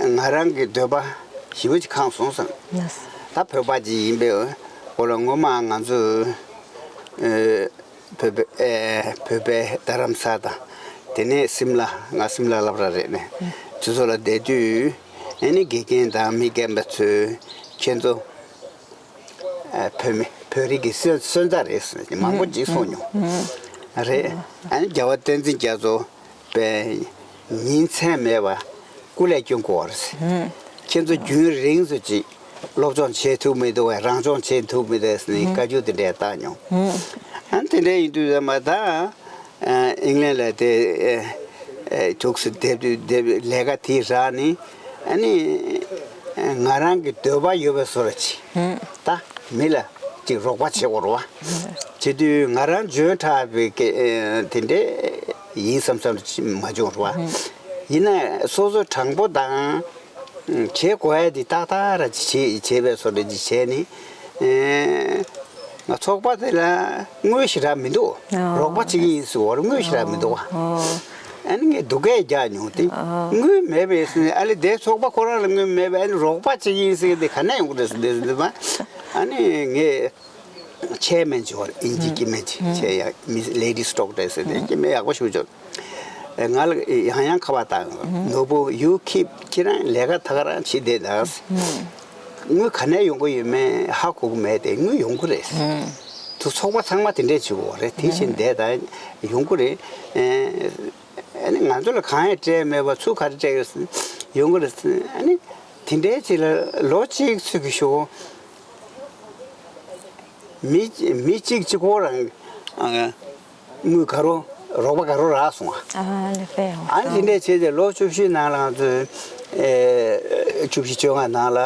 ང་རང་གི་འདོད་པ་ཞེ་པོ་ཅིག་ཁེངས་སོང་བསམ། ད་བོད་པ་ཅིག་ཡིན་པའི་སྐོར་ལ་ངོ་མ་ང་ཚོ་བོད་པའི་ཨེ་བོད་པའི་རྡ་རམ་ས་དང་དེ་ནས་སིམ་ལ། ང་སིམ་ལ་སློབ་གྲྭ་རེད་ནས་དེ་ཚོ་ལ་བསྡད་དུས་ཨ་ནི་དགེ་རྒན་དང་མི་རྒན་པ་ཚོས་ཁྱེད་ཚོ་ཨེ་བོད་མི་ བོད་རིགས་ཀྱི་སོན་སོན་རྩ་རེད་ཟེར་ནས་མང་པོ་ཅིག་གསུངས་མྱོང་། རེད། ཨ་ནི་རྒྱལ་བ་བསྟན་འཛིན་རྒྱ་མཚོ་པས་ཉིན་མཚན་མེད་པར་སྐུ་ལས་སྐྱོན་དགོས་པ་རེད། ཁྱེད་ཚོ་རྒྱུན་རིང་སུ་ཅིག་སློབ་སྦྱོང་བྱེད་ཐུབ་མི་འདུག་བས། རང་སྦྱོང་བྱེད་ཐུབ་མི་འདུག་ཟེར་ནས་བཀའ་བཀྱོན་དེ་འདྲས་བཏང་མྱོང་། ཨ་ནི་དེ་འདྲས་ཡིན་དུས་ཙམ་པ་ད། ཨིང་ལན་ལ་དེ་ཐུགས་སུ་བསྡེབས་དུས་བསྡེབས་ལས་ཀ་དེ་རག་ནི། ཨ་ནི་ང་རང་གི་འདོད་པ་ཡོད་པའི་བཟོ་འདྲ་ཅིག་ད་མི་ལ་ཅིག་རོགས་པ་བྱེད་དགོས་རེད་བ། བྱེད་དུས་ང་རང་འཇོན་དྲགས་པའི་དེ་འདྲས་ཡིན་བསམ་བསམ་ཅིག་མ་བྱུང་རེད་བ། ཡིན་ན་སོ་སོ་དྲང་པོ་དང་། བྱེད་དགོས་ཡ་དེ་ཏག་ཏག་ར་བྱེད་བྱེད་པའི་བཟོ་འདྲ་ཅིག་བྱས་ནི། ཨེ། ང་ཚོགས་པ་དེ་ལ་དངུལ་ཞེ་དྲག་མི་འདུག་ཨ། རོགས་པ་བྱེད་ཀྱི་ཡིན་ཟེར་བར་དངུལ་ཞེ་དྲག་མི་འདུག་བ། ཨ་ནི་ངས་སྡུག་སྐད་རྒྱག་མྱོང་སྟེ། དངུལ་མེད་པས་ཟེར་ནས་ཨ་ལེ་དེ་ཚོགས་པ་ཁོ་རང་ལ་དངུལ་མེད་པས་ཨ་ནི་རོགས་པ་བྱེད་ཀྱི་ཡིན་ཟེར་གི་དེ་ག་ནས་ཡོང་གི་རེད་ཟེར་དེ་ཟེར་དུས་ཨ་ནི་ངས། ཆེར་མེན་ཅིག་བར་ཨིན་ཇི་སྐྱེ་དམན་ཅིག་བྱས་ཡ་མི་ལེ་ཌི་སི་ཌོག་ཊར་ཟེར་ཏེ་སྐྱེ་དམན་ཡག་པོ་ཞིག་བྱུང་། ང་ལ་ཡང་ཡང་ཁ་པར་བཏང་ནོར་བུ་ཡུ་ཁིབ་ཁྱེད་རང་ལས་ཀ་ད་ག་རང་བྱེད་བསྡད་དང་། དངུལ་ག་ནས་ཡོང་གི་ཡོད་མེད་ཧ་གོ་གི་མེད་དེ་དངུལ་ཡོང་གི་རེད། དུ་ཚོགས་པ་ཚང་མ་དེ་འདྲས་བྱེད་དགོས་རེད་དེ་བཞིན་བསྡད་དང་ཡོང་གི་རེད། ཨ་ནི་ང་ཚོ་ལ་གང་ཡང་སྤྲད་མེད་པ་ཚུར་ག་རེ་སྤྲད་ཡོད་ཡོང་གི་རེད། ཨ་ནི་དེ་འདྲའི་ཅིག་ལ་ལོ་གཅིག་ཚུད་ཀྱི་ཞོག་མི་མི་གཅིག་གཅིག་པོ་རང་ཨ་དངུལ་ག་རོ་རོགས་པ་ག་རོ་རག་སོང་ཨ། ཨ་ལེ་པའོ། ཨ་ནི་དེ་འདྲའི་བྱས་ཏེ་ལོ་བཅུ་བཞི་ནང་ལ་ང་ཚོས་ཨེ་བཅུ་བཞི་བཅོ་ལྔ་ནང་ལ་ཨ་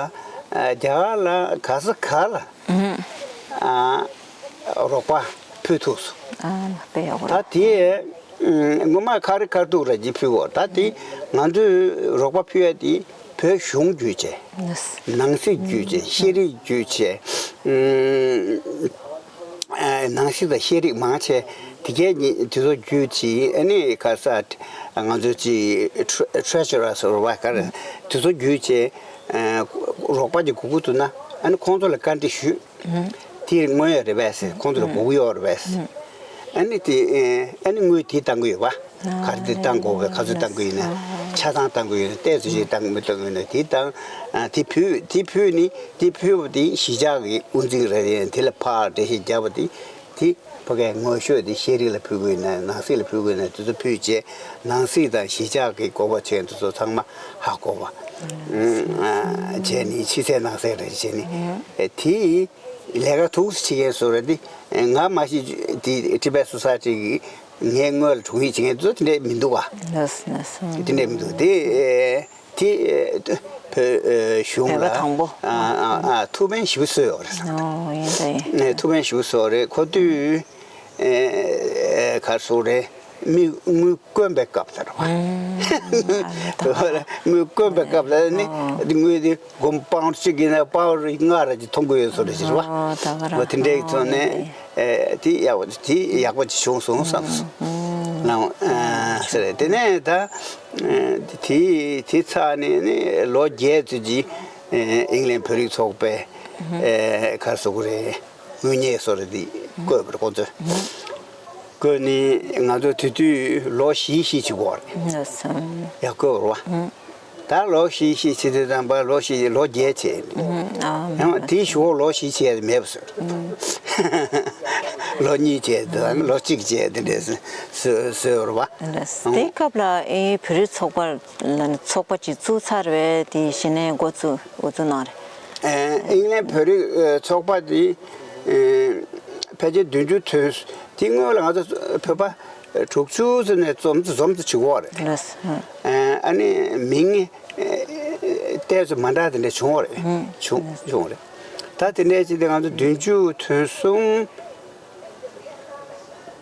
རྒྱ་གར་ལ་ག་ས་ག་ལ་ཨ་རོགས་པ་ཕུལ་ཐུབ་སོང་། ཨ་ལེ་པའོ། ད་དེ་ཨ་ངོ་མ་ཁ་རི་ཁ་ཐུག་ར་ཅིག་ཕུལ་བ་ད་དེ་ང་ཚོས་རོགས་པ་ཕུལ་ཡ་དེ། བོད་གཞུང་བརྒྱུད་བྱས། ནང་སྲིད་བརྒྱུད་བྱས་ཤེས་རིག་བརྒྱུད་བྱས། ཨ་ནང་སྲིད་དང་ཤེས་རིག་མང་ཆེ་དེ་གས་ཉིད་དེ་ཚོ་བརྒྱུད་བྱས་ཨ་ནི་ག་ས་ང་ཚོ་ཅི་ཊེ་ཊེ་ཇེ་ར་ཟེར་བ་ག་རེ་དེ་ཚོ་བརྒྱུད་བྱས་ཨ་རོགས་པ་ཅིག་དགོས་ཀྱི་འདུག་ན་ཨ་ནི་ཁོང་ཚོ་ལ་བཀའ་འདྲི་ཞུས། དེ་དངོས་ཡོད་རེད་པས་ཟེར་ཁོང་ཚོ་ལ་དགོས་ཀྱི་ཡོད་རེད་པས་ཟེར། ཨ་ནི་དེ་ཨ་ནི་དངུལ་དེ་བཏང་གི་ཡོད་པ། ག་རེ་དེ་བཏང་དགོས་པས་ག་ཚོད་བཏང་གི་ཡོད་ན་ཆ་ཚང་བཏང་གི་ཡོད་ན་ཏོག་ཙམ་ཞིག་བཏང་མི་བཏང་གི་ཡོད་ན་དེ་བཏང་དེ་ཕུལ་དེ་ཕུལ་ནི་དེ་ཕུལ་བ་དེ་གཞིས་ཆགས་ཀྱི་དབུ་འཛིན་རེད་དེ་ལ་ཕར་འགྲེལ་བཤད་བརྒྱབ་པ་དེ་དེ་ཕ་གའི་དངོས་ཤོས་དེ་ཤེས་རིག་ལ་ཕུལ་དགོས་ཡོད་ན་ནང་སྲིད་ལ་ཕུལ་དགོས་ཡོད་ན་དེ་ཚོ་ཕུལ་རྗེས་ནང་སྲིད་དང་གཞིས་ཆགས་ཀྱི་དགོས་པ་ཆེད་དུ་ཚོ་ཚང་མ་ཧ་གོ་བ་བྱས་ནི་ཕྱི་གསལ་ནང་གསལ་རེད་བྱས་ནི་དེ། ལས་ཀ་ཐུགས་སུ་ཆེ་མཁན་བཟོ་རེད་དེ། ང་མ་གཞི་དེ་Tibet Society གི་ངའི་སྔོན་ལ་དྲུང་ཡིག་བྱེད་མཁན་ཚོ་དེ་འདྲས་མི་འདུག་བ། ལགས་སོ་ལགས་སོ། དེ་འདྲས་མི་འདུག་དེ་དེ་བོད་གཞུང་ལ་བོད་པ་དང་པོ། ཨ་ཨ་ཨ་ཐུགས་ཕན་ཞེ་པོ་གསོས་ཡོད་རེད། ཨོ་ཡིན་ད་ཡིན། ཐུགས་ཕན་ཞེ་པོ་གསོས་རེད་ཁོ་དུས་ག་རེ་ཟེར་རེད་མི་དངུལ་དཀོན་པའི་སྐབས་དེར་བ། དངུལ་དཀོན་པའི་སྐབས་དེར་ནི་དངུལ་དེ་སྒོར་པའུན་གཅིག་ཡིན་ན་པའུན་ལྔ་ར་ཅིག་མཐོང་གི་ཡོད་བཟོ་འདྲ་ཞིག་རེད་བ། ཨོ་ད་ག་རང་། འོ་དེ་འདྲའི་ཐོག་ནས་དེ་ཡག་པོ་དེ་ཡག་པོ་ཅིག་བྱུང་སོང་བསམ་སོང་། ལའང་ཟེར་དེ་ནས་ད་དེ་དེ་ཚར་ནས་ནི་ལོ་བརྒྱད་ཙམ་ཅིག་ཨིང་ལན་བོད་རིགས་ཚོགས་པའི་ག་རེ་ཟེར་དགོས་རེད། དངུལ་ཉེས་སོ་རེ་དེ་བསྐོས་པར་ཁོང་ཚོས། བསྐོས་ནི་ང་ཚོ་དེ་དུས་ལོ་བཞི་བཞི་བྱེད་དགོས་རེད། ཡ་བསྐོས་པར་བ། ད་ལོ་བཞི་བཞི་བྱེད་དུས་ཙམ་པ་ལོ་བཞི་ལོ་བརྒྱད་བྱེད། ཡང་དེའི་གཞུག་ལོ་བཞི་བྱེད་ཡ་མེད་པ་བཟོས། ལོ་གཉིས་བྱེད་དང་ལོ་གཅིག་བྱེད་དེ་འདྲས་བཟོས་བཟོས་པར་བ། དེའི་སྐབས་ལ་ཨེ་བོད་རིགས་ཚོགས་པ་ལ་ཚོགས་པ་ཅིག་བཙུགས་ཚར་བས་དེ་གཞི་ནས་འགོ་བཙུགས་འགོ་བཙུགས་གནང་རེད། ཨིང་ལན་བོད་རིགས་ཚོགས་པ་དེ་ཕལ་ཆེར་བདུན་ཅུ་ཐོན་དེ་སྔོན་ལ་ང་ཚོ་བོད་པ་དྲུག་ཅུ་ཙམ་ནས་འཛོམས་འཛོམས་ཚུལ་བྱེད་ཀྱི་ཡོད་རེད། ཨ་ནི་མིང་ཏོག་ཙམ་མ་འདྲ་དེ་འདྲ་བྱུང་བ་རེད། བྱུང་བྱུང་བ་རེད། ད་དེ་འདྲ་ཅིག་དེ་ང་ཚོ་བདུན་ཅུ་ཐོན་གསུམ།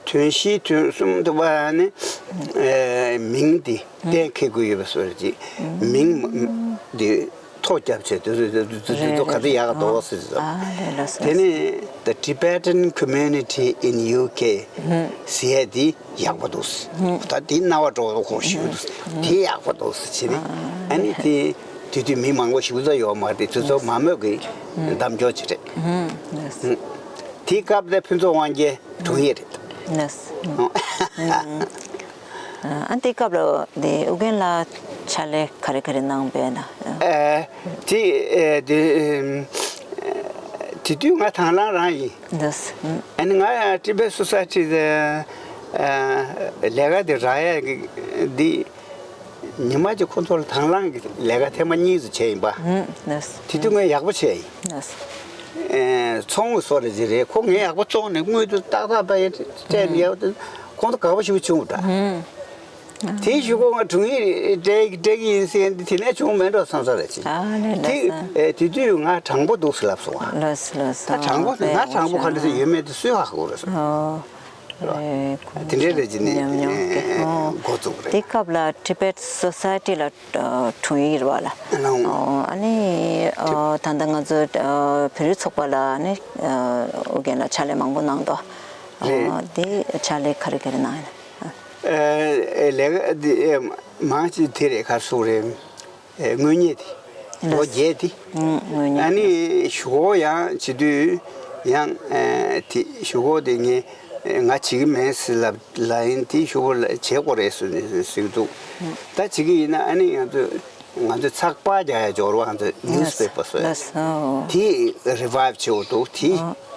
ཐོན་བཞི་ཐོན་གསུམ་དུ་བ་ནི་མིང་འདི་གཏན་འཁེལ་དགོས་ཡོད་པ་སོགས་ཀྱི་མིང་འདི་ཐོ་རྒྱབ་བྱས་དུས་ཚོད་དུས་ཚོད་ག་ཚོད་ཡག་ག་འདུག་ཟེར་ཟེར། དེ་ནས་The Tibetan Community in U K ཟེར་ཡས་འདི་ཡག་པོ་འདུག་ཟེར། ད་འདི་རྣ་བ་འགྲོ་བ་ཁོ་ཞིག་འདུག་ཟེར། འདི་ཡག་པོ་འདུག་ཟེར་བྱས་ནས་ཨ་ནི་དེ་དུས་དུས་མི་མང་པོ་ཞིག་ཚོ་ཡོད་མ་རེད། དུས་ཚོད་མང་མོས་ཀྱི་གདམ་སྐྱོར་བྱེད་རེད། དེའི་སྐབས་དེ་ཕུན་ཚོགས་དབང་རྒྱལ་དྲུང་ཡིག་རེད། ལགས། ཨ་དེ་སྐབས་ལ་དེ་ཨུ་རྒྱན་ལ་ཕྱག་ལས་ག་རེ་ག་རེ་གནང་པས་ན། ཨ་དེ་ཨ་དེ་ཨམ་ དེ་དུས་ང་དང་བླངས་རང་ཡིན། ལགས། ཨ་ནི་ང་Tibet Society ལས་ཀ་དེ་རག་ཡ་གི་འདི། ཉི་མ་གཅིག་ཁོ་ཚོ་ལ་དང་བླངས་ཀྱི་ལས་ཀ་ཐེངས་མ་གཉིས་སུ་བྱས་ཡིན་པ། ལགས། དེ་དུས་ངས་ཡག་པོ་བྱས་ཡིན། ལགས། ཚོང་གི་བཟོ་འདྲ་ཅིག་རེད། ཁོ་ངས་ཡག་པོ་བཙོང་ནས་དངུལ་དུ་ཏག་ཏག་པ་ཡ་སྤྲད་ནས་ཡག་པོ་ཁོང་ཚོ་དགའ་པོ་ཞེ་པོ་བྱུང་འདྲ། དེའི་གཞུག་གུ་ང་དྲུང་ཡིག་སྤྲད་སྤྲད་ཀྱི་ཡིན་ཟེར་ཡིན་དེ་ནས་བྱུང་མེད་འགྲོ་བསམ་ས་རེད་ཅིག། ཨ་ནི་ལགས་དེ་སོ། དེ་དུས་ང་དྲང་པོ་འདུག་ཟེར་ལབ་སོང་ང་། ལགས་སོ་ལགས་སོ། ད་དྲང་པོ་ཨ་ང་དྲང་པོ་ག་འདྲ་ཞིག་ཡོད་མེད་དེ་སུས་ཧ་གོ་རེད་སོ། ཨོ། རེད། དེ་འདྲའི་རེད་ཅིག་ནས་ཉམས་མྱོང་གི་ཨོ། འགོ་བཙུགས་རེད། དེ་སྐབས་ལ་Tibet Society ལ་དྲུང་ཡིག་རེད་བ་ལ། ཨ་ནི་ཨ་ནི་ད་ལྟ་ང་ཚོ་བོད་རིགས་ཚོགས་པ་ལ་ཨ་ནི་ཨོ་རྒན་ལ་ཕྱག་ལས་མང་པོ་གནང་འདུག། རེད། དེ་ཕྱག་ལས་ག་རེ་ག་རེ་གནང་ཡོད་ན། ཨ། ལས་ཀ་འདི་མང་ཆེ་དེ་རེད། ག་སུ་རེད། དངོས་གཉེར་དེ། ལོ་བརྒྱད་དེ། དངོས་གཉེར། ཨ་ནི་གཞུག་གུ་ཡང་བྱེད་དུས་ཡང་དེ་གཞུག་གུ་དེ་ངས་ང་བྱེད་ཀྱི་མེད་ཟེར་ལབ་ལ་ཡིན་དེ་གཞུག་གུ་ལ་བྱེད་དགོས་རེད་ཟེར་ནས་ཟེར་གྱི་འདུག། ད་བྱེད་ཀྱི་ཡིན་ན་ཨ་ནི་ང་ཚོས་ང་ཚོས་ཚགས་པར་རྒྱག་ཡ་འབྱོར་བ་ང་ཚོས་newspaper ཟེར། ལགས་སོ། དེ་revive བྱེད་དགོས་འདུག། དེ་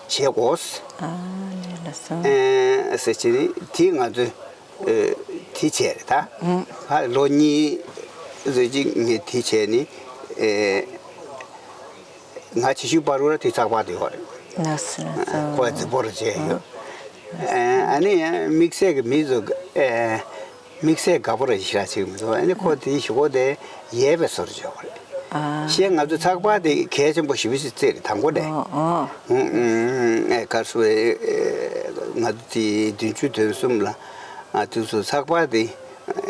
བྱེད་དགོས། ཨ་ནི་ལགས་སོ། ཨེ་ཟེར་བྱས་ནས་དེ་ང་ཚོས་དེ་བྱས་རེད་ད། ཨ་ལོ་གཉིས་ཟེར་ཅིག་ངས་དེ་བྱས་ནས་ཨེ་ང་ཆེ་ཤོས་བར་དུ་ར་དེ་ཚགས་པར་དེ་ཡོད་རེད། ལགས་སོ་ལགས་སོ། ཁོ་རྫིག་པོ་ར་བྱས་ཡོད། ཨ་ནི་ཡང་དམིགས་བསལ་གྱི་མི་ཚོ་ཨེ། དམིགས་བསལ་དགའ་པོ་ར་ཞེ་དྲག་བྱེད་ཀྱི་མི་འདུག། ཨ་ནི་ཁོ་དེའི་གཞུག་གུ་དེ་ཡལ་བའི་བཟོ་འདྲ་བྱས་པ་རེད། ཨ། གཞན་ང་ཚོ་ཚགས་པར་དེ་གལ་ཆེན་པོ་ཞེ་པོ་ཞིག་བརྩིས་རེད་དང་པོ་ནས། ཨོ་ཨོ། ཨུ་ཨུ་ཨེ་ག་རེ་ཟེར་ང་ཚོ་དེ་བདུན་ཅུ་དོན་གསུམ་ལ་ཨ་དུས་སུ་ཚགས་པར་དེ་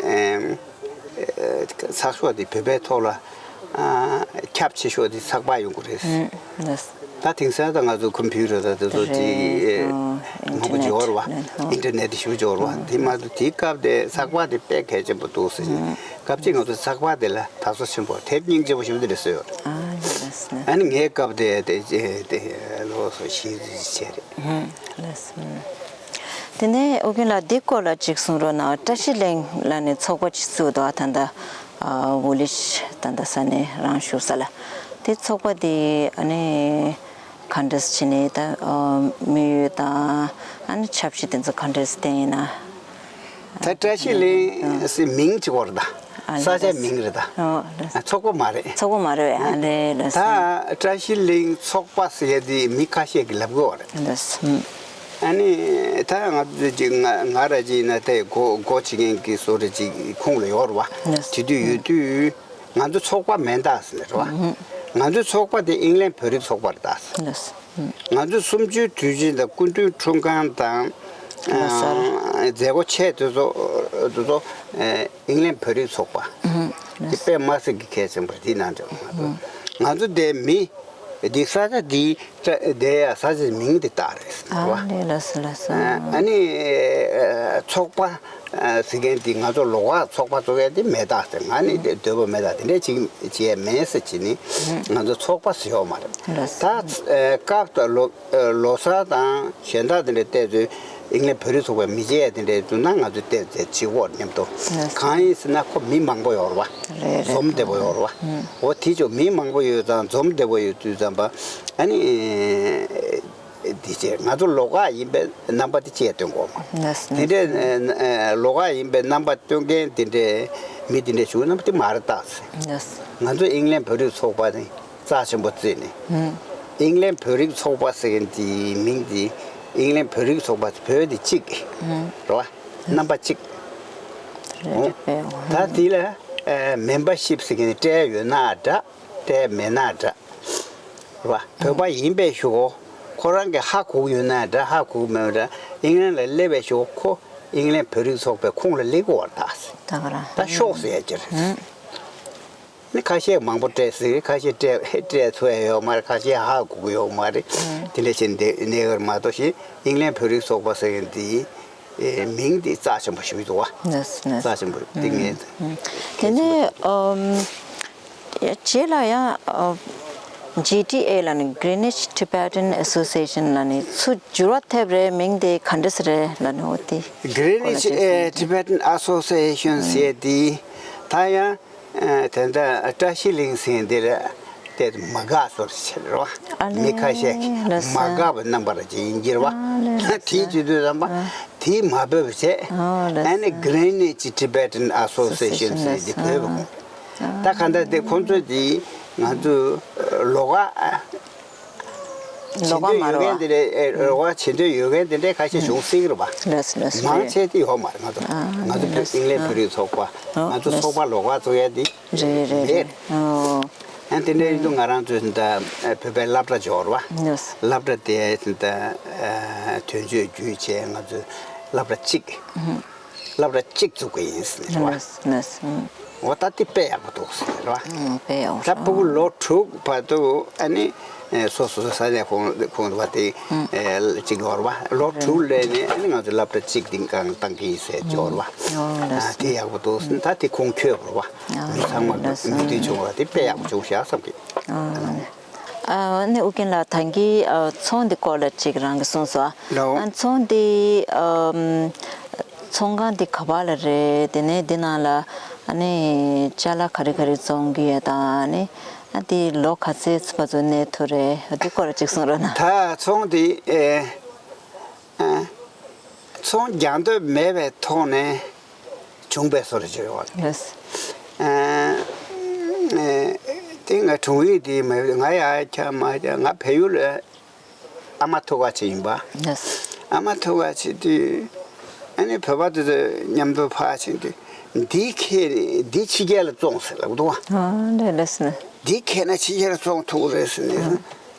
ཨེ་ཚགས་ཤོག་དེ་བོད་པའི་ཐོག་ལ་ཨ་ཁྱབ་ཆེ་ཤོས་དེ་ཚགས་པར་ཡོང་གི་རེད། ཨུ་ལགས། ད་དེང་སང་ད་ང་ཚོ་ཀམ་པུ་ཊར་ད་དེ་ཚོ་རེད། དེ་ཨོ་མང་པོ་ཨིན་ཊར་ནེཊ་འབྱོར་བ། ཨོ་ཨིན་ཊར་ནེཊ་ཞུ་འབྱོར་བ་ཨོ་དེ་མ་གཏོགས་དེའི་སྐབས་དེ་ཚགས་པར་དེ་དཔེ་གལ་ཆེན་པོ་འདུག་ཟེར། ཨོ་སྐབས་གཅིག་ང་ཚོ་ཚགས་པར་དེ་ལ་དག་ས་ཆེན་པོ་དེབ་སྙིང་རྗེ་པོ་ཞིག་འདི་རེད་ཟེར་ཡོད་རེད། ཨ་ལགས་སོ། ཨ་ནི་ངའི་སྐབས་དེ་དེ་དེ་ལོ་སོ་བཞི་བྱས་རེད། ཨོ་ལགས་སོ། དེ་ནས་ཨོ་རྒན་ལགས་འདི་སྐོར་ལ་ཅིག་གསུང་རོགས་གནང་། བཀྲ་ཤིས་གླིང་ལ་ནི་ཚོགས་པ་ཅིག་བཙུགས་འདུག། ཨ་ད་ལྟ་ཨ་ཝུ་ལི་ཤི་ད་ལྟ་ས་ནས་རང་བཞུགས་ས་ལ། དེ་ཚོགས་པ་དེ་ཨ་ནི་ག་འདྲས་བྱས་ནས་ད་ཨ་དམིགས་ཡུལ་དང་ཨ་ནི་ཆབ་སྲིད་དེ་ཚོ་ག་འདྲས་བསྟན་ཡིན་ན། ད་བཀྲ་ཤིས་གླིང་ཟེར་མིང་གཅིག་པོ་རེད་ད། ཨ་ས་ཆའི་ལགས། མིང་རེད་ད། ཨོ་ལགས། ཚོགས་པ་མ་རེད། ཚོགས་པ་མ་རེད། ཨ་ལས་ལགས། ད་བཀྲ་ཤིས་གླིང་ཚོགས་པ་ཟེར་ཡ་དེ་མི་ཁ་ཤས་ཀྱིས་ལབ་གི་ཡོད་རེད། ལགས། ཨ་ནི་ད་ང་ཚོ་ཅིག་ང་ང་ར་ཅིག་ཡིན་ན་དེ་སྒོ་སྒོ་ཕྱེ་མཁན་གྱི་བཟོ་འདྲ་ཅིག་ཁོངས་ལ་ཡོད་རེད་བ། ལགས། དེ་དུས་ཡོད་དུས་ང་ཚོ་ཚོགས་པ་མིན་ད་ཟེར་རེད་བ། ང་ཚོའི་ཚོགས་པ་དེ་ཨིང་ལན་བོད་རིགས་ཚོགས་པ་རེད་ད་ཟེར། ལགས། ང་ཚོ་གསུམ་བཅུའི་དུས་ཆེན་དང་སྐུ་མདུན་འཁྲུངས་སྐར་དང་། ལོ་གསར། ཨ་མཛད་སྒོ་ཆེ་དེ་ཚོ་དེ་ཚོ་ཨ་ཨིང་ལན་བོད་རིགས་ཚོགས་པ། ཨུ་ཧུ། དེ་དཔེ་མ་སྲིད་ཀྱི་གལ་ཆེན་པོ་རེད། དེ་ནང་འདྲ་ང་ཚོ་ང་ཚོ་དེ་མི་དེ་ས་ཆ་དེའི་བཀྲ་དེ་ཡ་ས་ཆའི་མིང་དེ་བཏགས་རེད་ཟེར་བ། ཨ་ལས་ལགས་སོ་ལགས་སོ། ཨ་ནི་ཚོགས་པ། ཟེར་མཁན་དེ་ང་ཚོ་ལོགས་ཀ་ཚོགས་པ་བཙུགས་ཡ་དེ་མེད་ད་ཟེར། ང་ནི་དེ་འདོད་པ་མེད་ད། དེ་འདྲས་ཅིག་བྱས་མེད་ཟེར་བྱས་ནི་ང་ཚོ་ཚོགས་པ་ཟེར་ཡོད་མ་རེད། ལགས་སོ། ད་སྐབས་དང་ལོ་ལོ་གསར་དང་གཞན་དག་དེ་འདྲས་བལྟས་ཚོད་ཨིང་ལན་བོད་རིགས་ཚོགས་པས་མི་བྱེད་ཡ་དེ་འདྲས་འདུག་ན་ང་ཚོས་བལྟས་ཚེ་བྱེད་དགོས་མཉམ་དུ། ལགས་སོ། གང་ཡིན་ཟེར་ན་ཁོ་མི་མང་པོ་ཡོད་རེད་བ། རེད་རེད། འཛོམས་བདེ་པོ་ཡོད་རེད་བ། འོ་དེ་ཚོ་མི་མང་པོ་ཡོད་ཙང་འཛོམས་བདེ་པོ་ཡོད་དུས་ཙམ་པ་ཨ་ནི། འདི་བྱས་ང་ཚོ་ལོགས་ཀ་ཡིན་པའི་རྣམ་པ་དེ་བཅས་སྟོན་དགོས་མ། ལགས་སོ། དེ་འདྲའི་ལོགས་ཀ་ཡིན་པའི་རྣམ་པ་སྟོན་མཁན་དེ་འདྲའི་མི་དེ་འདྲའི་བྱུང་རྣམ་པ་དེ་མ་རེད་ད་ཟེར། ལགས་སོ། ང་ཚོ་ཨིང་ལན་བོད་རིགས་ཚོགས་པ་ནི་རྩ་ཆེན་པོ་བརྩིས་ནས། ཨིང་ལན་བོད་རིགས་ཚོགས་པ་ཟེར་མཁན་དེའི་མིང་དེ་ཨིང་ལན་བོད་རིགས་ཚོགས་པ་བོད་དེ་གཅིག་རེད་བ། རྣམ་པ་གཅིག། ད་དེ་ལ་མེམ་བར་ཤིབ་ཟེར་མཁན་དེ་སྤྲད་ཡོད་ན་འདྲ། སྤྲད་མེད་ན་འདྲ། རེད་བ། བོད་པ་ཡིན་པའི་གཞུག་གུ་ཁོ་རང་གིས་ཧ་གོ་གི་ཡོད་ན་འདྲ། ཧ་གོ་གི་མེད་འདྲ། ཨིང་ལན་ལ་སླེབས་པའི་གཞུག་གུ་ཁོ་ཨིང་ལན་བོད་རིགས་ཚོགས་པའི་ཁོངས་ལ་སླེབས་ཀྱི་ཡོད་རེད་ད། ད་ག་རང་། ད་ཤོག་ཟེར་ཡ་ཅིག་རེད། ནི་ཁ་ཤས་མང་པོ་སྤྲད་ཟེར། ཁ་ཤས་སྤྲད་སྤྲད་ཐུབ་ཡ་ཡོད་མ་རེད། ཁ་ཤས་ཧ་གོ་གི་ཡོད་མ་རེད། དེ་འདྲ་བྱས་ནས་གནས་ཡོད་མ་གཏོགས་ཤིག་ཨིང་ལན་བོད་རིགས་ཚོགས་པ་ཟེར་མཁན་དེ་མིང་དེ་རྩ་ཆེན་པོ་ཞིག་འདུག་བ། རྩ་ཆེན་པོ་དེ་ངས། དེ་ནས་རྗེས་ལ་ཡང་ཨ་ཇི་ཊི་ཨེ་ལ་ནི་Greenwich Tibetan Association ལ་ནི་ཚུར་འགྱུར་བ་ཐེབས་རེད། མིང་དེ་ག་འདྲས་རེད་ལ་ནི་འོ་དེ། Greenwich Tibetan Association ཟེར་དེ་ད་ཡང་དེ་འདྲ་བཀྲ་ཤིས་གླིང་ཟེར་འདི་ལ་ དེ་མ་དགའ་བཟོ་འདྲ་བྱས་རེད་བ། ཨ་ལས། མི་ཁ་ཤས་ཀྱིས་ལགས་སོ། མ་དགའ་བའི་རྣམ་པ་རེ་ཅིག་ཡིན་གྱི་རེད་བ། ཨ་ལས། དེའི་ལགས་སོ། དུས་དུས་ཙམ་པ་ཨ། དེས་མ་འབོད་པ་བྱས། ཨ་ལས། ཨ་ནི་སོ། Greenwich Tibetan Association ཟེར་དེ་བོད་པ་ཁོང་། ད་ག་འདྲ་དེ་ཁོང་ཚོས་དེ་ང་ཚོ་ལོགས་ཀ་ལོགས་ཀ་མ་རེད་བ། བྱེད་འདོད་ཡོད་མཁན་དེ་རེད། ཨེ། ལོགས་ཀ་བྱེད་འདོད་ཡོད་མཁན་དེ་འདྲའི་ཁ་ཤས་བྱུང་སྲིད་ཀྱི་རེད་བ། ལགས་སོ། ལགས་སོ། མང་ཆེ་དེ་ཡོད་མ་རེད། ང་ཚོ་ཨ་ང་ཚོ་ལགས་སོ། ཨིང་ལན་བོད་རིགས་ཚོགས་པ། ཨ་ང་ཚོ་ལགས་སོ། ཚོགས་པ་ལོགས་ཀ་བཙུགས་ཡ་དེ་རེད་རེད་རེད། ཨོ། ཨ་དེ་འདྲ་ཡིན་དུས་ང་རང་ཚོས་ད་བོད་པའི་སློབ་གྲྭ་འབྱོར་བ། ལགས་སོ། སློབ་གྲྭ་དེ་ད་དོན་གཅོད་བརྒྱུད་བྱས་ང་ཚོས་སློབ་གྲྭ་གཅིག་སློབ་གྲྭ་གཅིག་བཙུགས་པ་ཡིན་ཟེར་བ། ལགས་སོ། ལགས་སོ། འོ་ད་དེ་དཔེ་ཡག་པོ་འདུག་ཟེར་བ། ཨང་། དཔེ་ཡག་པོ་ད་ཕྲུ་གུ་ལོ་དྲུག་བར་དུ་ཨ་ནི་སོ་སོ་སོ་ས་ནས་ཁོང་ཁོང་བ་དེ་གཅིག་འབྱོར་བ། ལོ་དྲུག་སླེབས་ནས་ཨ་ནི་ང་ཚོ་སློབ་གྲྭ་གཅིག་དེ་གང་བཏང་གི་ཡིན་ཟེར་འབྱོར་བ། ཨོ་ལགས་སོ། དེ་ཡག་པོ་འདུག་ད་དེ་ཁུངས་འཁྱོལ་བ། མི་ཚང་མ་མོས་མཐུན་བྱུང་བ་དེ་དཔེ་ཡག་པོ་བྱུང་ཤག་བསམ་གི། ཨ་ནི་ཨུ་རྒྱན་ལགས། ད་གིན་ཨ་ཚོང་འདི་སྐོར་ལ་ཅིག་རང་གིས་གསུངས་སོང་། ལའོ། ཨ་ཚོང་འདི་ཨམ་ཚོང་ཁང་འདི་ག་པ་ལ་རེད། དེ་ནས་འདི་ནང་ལ་ཨ་ནི་ཅ་ལག་ག་རེ་ག་རེ་བཙོང་གི་ཡོད་དང་། ཨ་ནི་ཨ་འདི་ལོ་ག་ཚོད་བར་དུ་གནས་ཐུབ་རེད། འདི་སྐོར་ལ་ཅིག་གསུང་རོགས་གནང་། ད་ཚོང་འདི་ཨེ་ཨ་ཚོང་རྒྱག་འདོད་མེད་པའི་ཐོག་ནས་བྱུང་བའི་བཟོ་འདྲ་ཅིག་རེད་བ། ལགས་སོ། ཨ་ཨ་དེ་ང་དྲུང་ཡིག་དེ་མ་ཡོད། ང་ཡར་འཁྱམས་མར་འཁྱམས། ང་བལ་ཡུལ་ལ་ཨ་མ་ཐུག་ག་ཕྱིན་ཡིན་པ། ལགས་སོ། ཨ་མ་ཐུག་ག་ཕྱིན་དུས་ཨ་ནི་བོད་པ་དེ་ཚོ་མཉམ་དུ་ཕར་ཕྱིན་དུས་འདི་ཁྱེར་ནས་འདི་ཕྱི་རྒྱལ་ལ་བཙོང་ཟེར་ལབ་འདུག་བ། ཨ་ལས། ལགས་སོ། འདི་ཁྱེར་ན་ཕྱི་རྒྱལ་ལ་བཙོང་ཐུབ་རེད་ཟེར་ནས།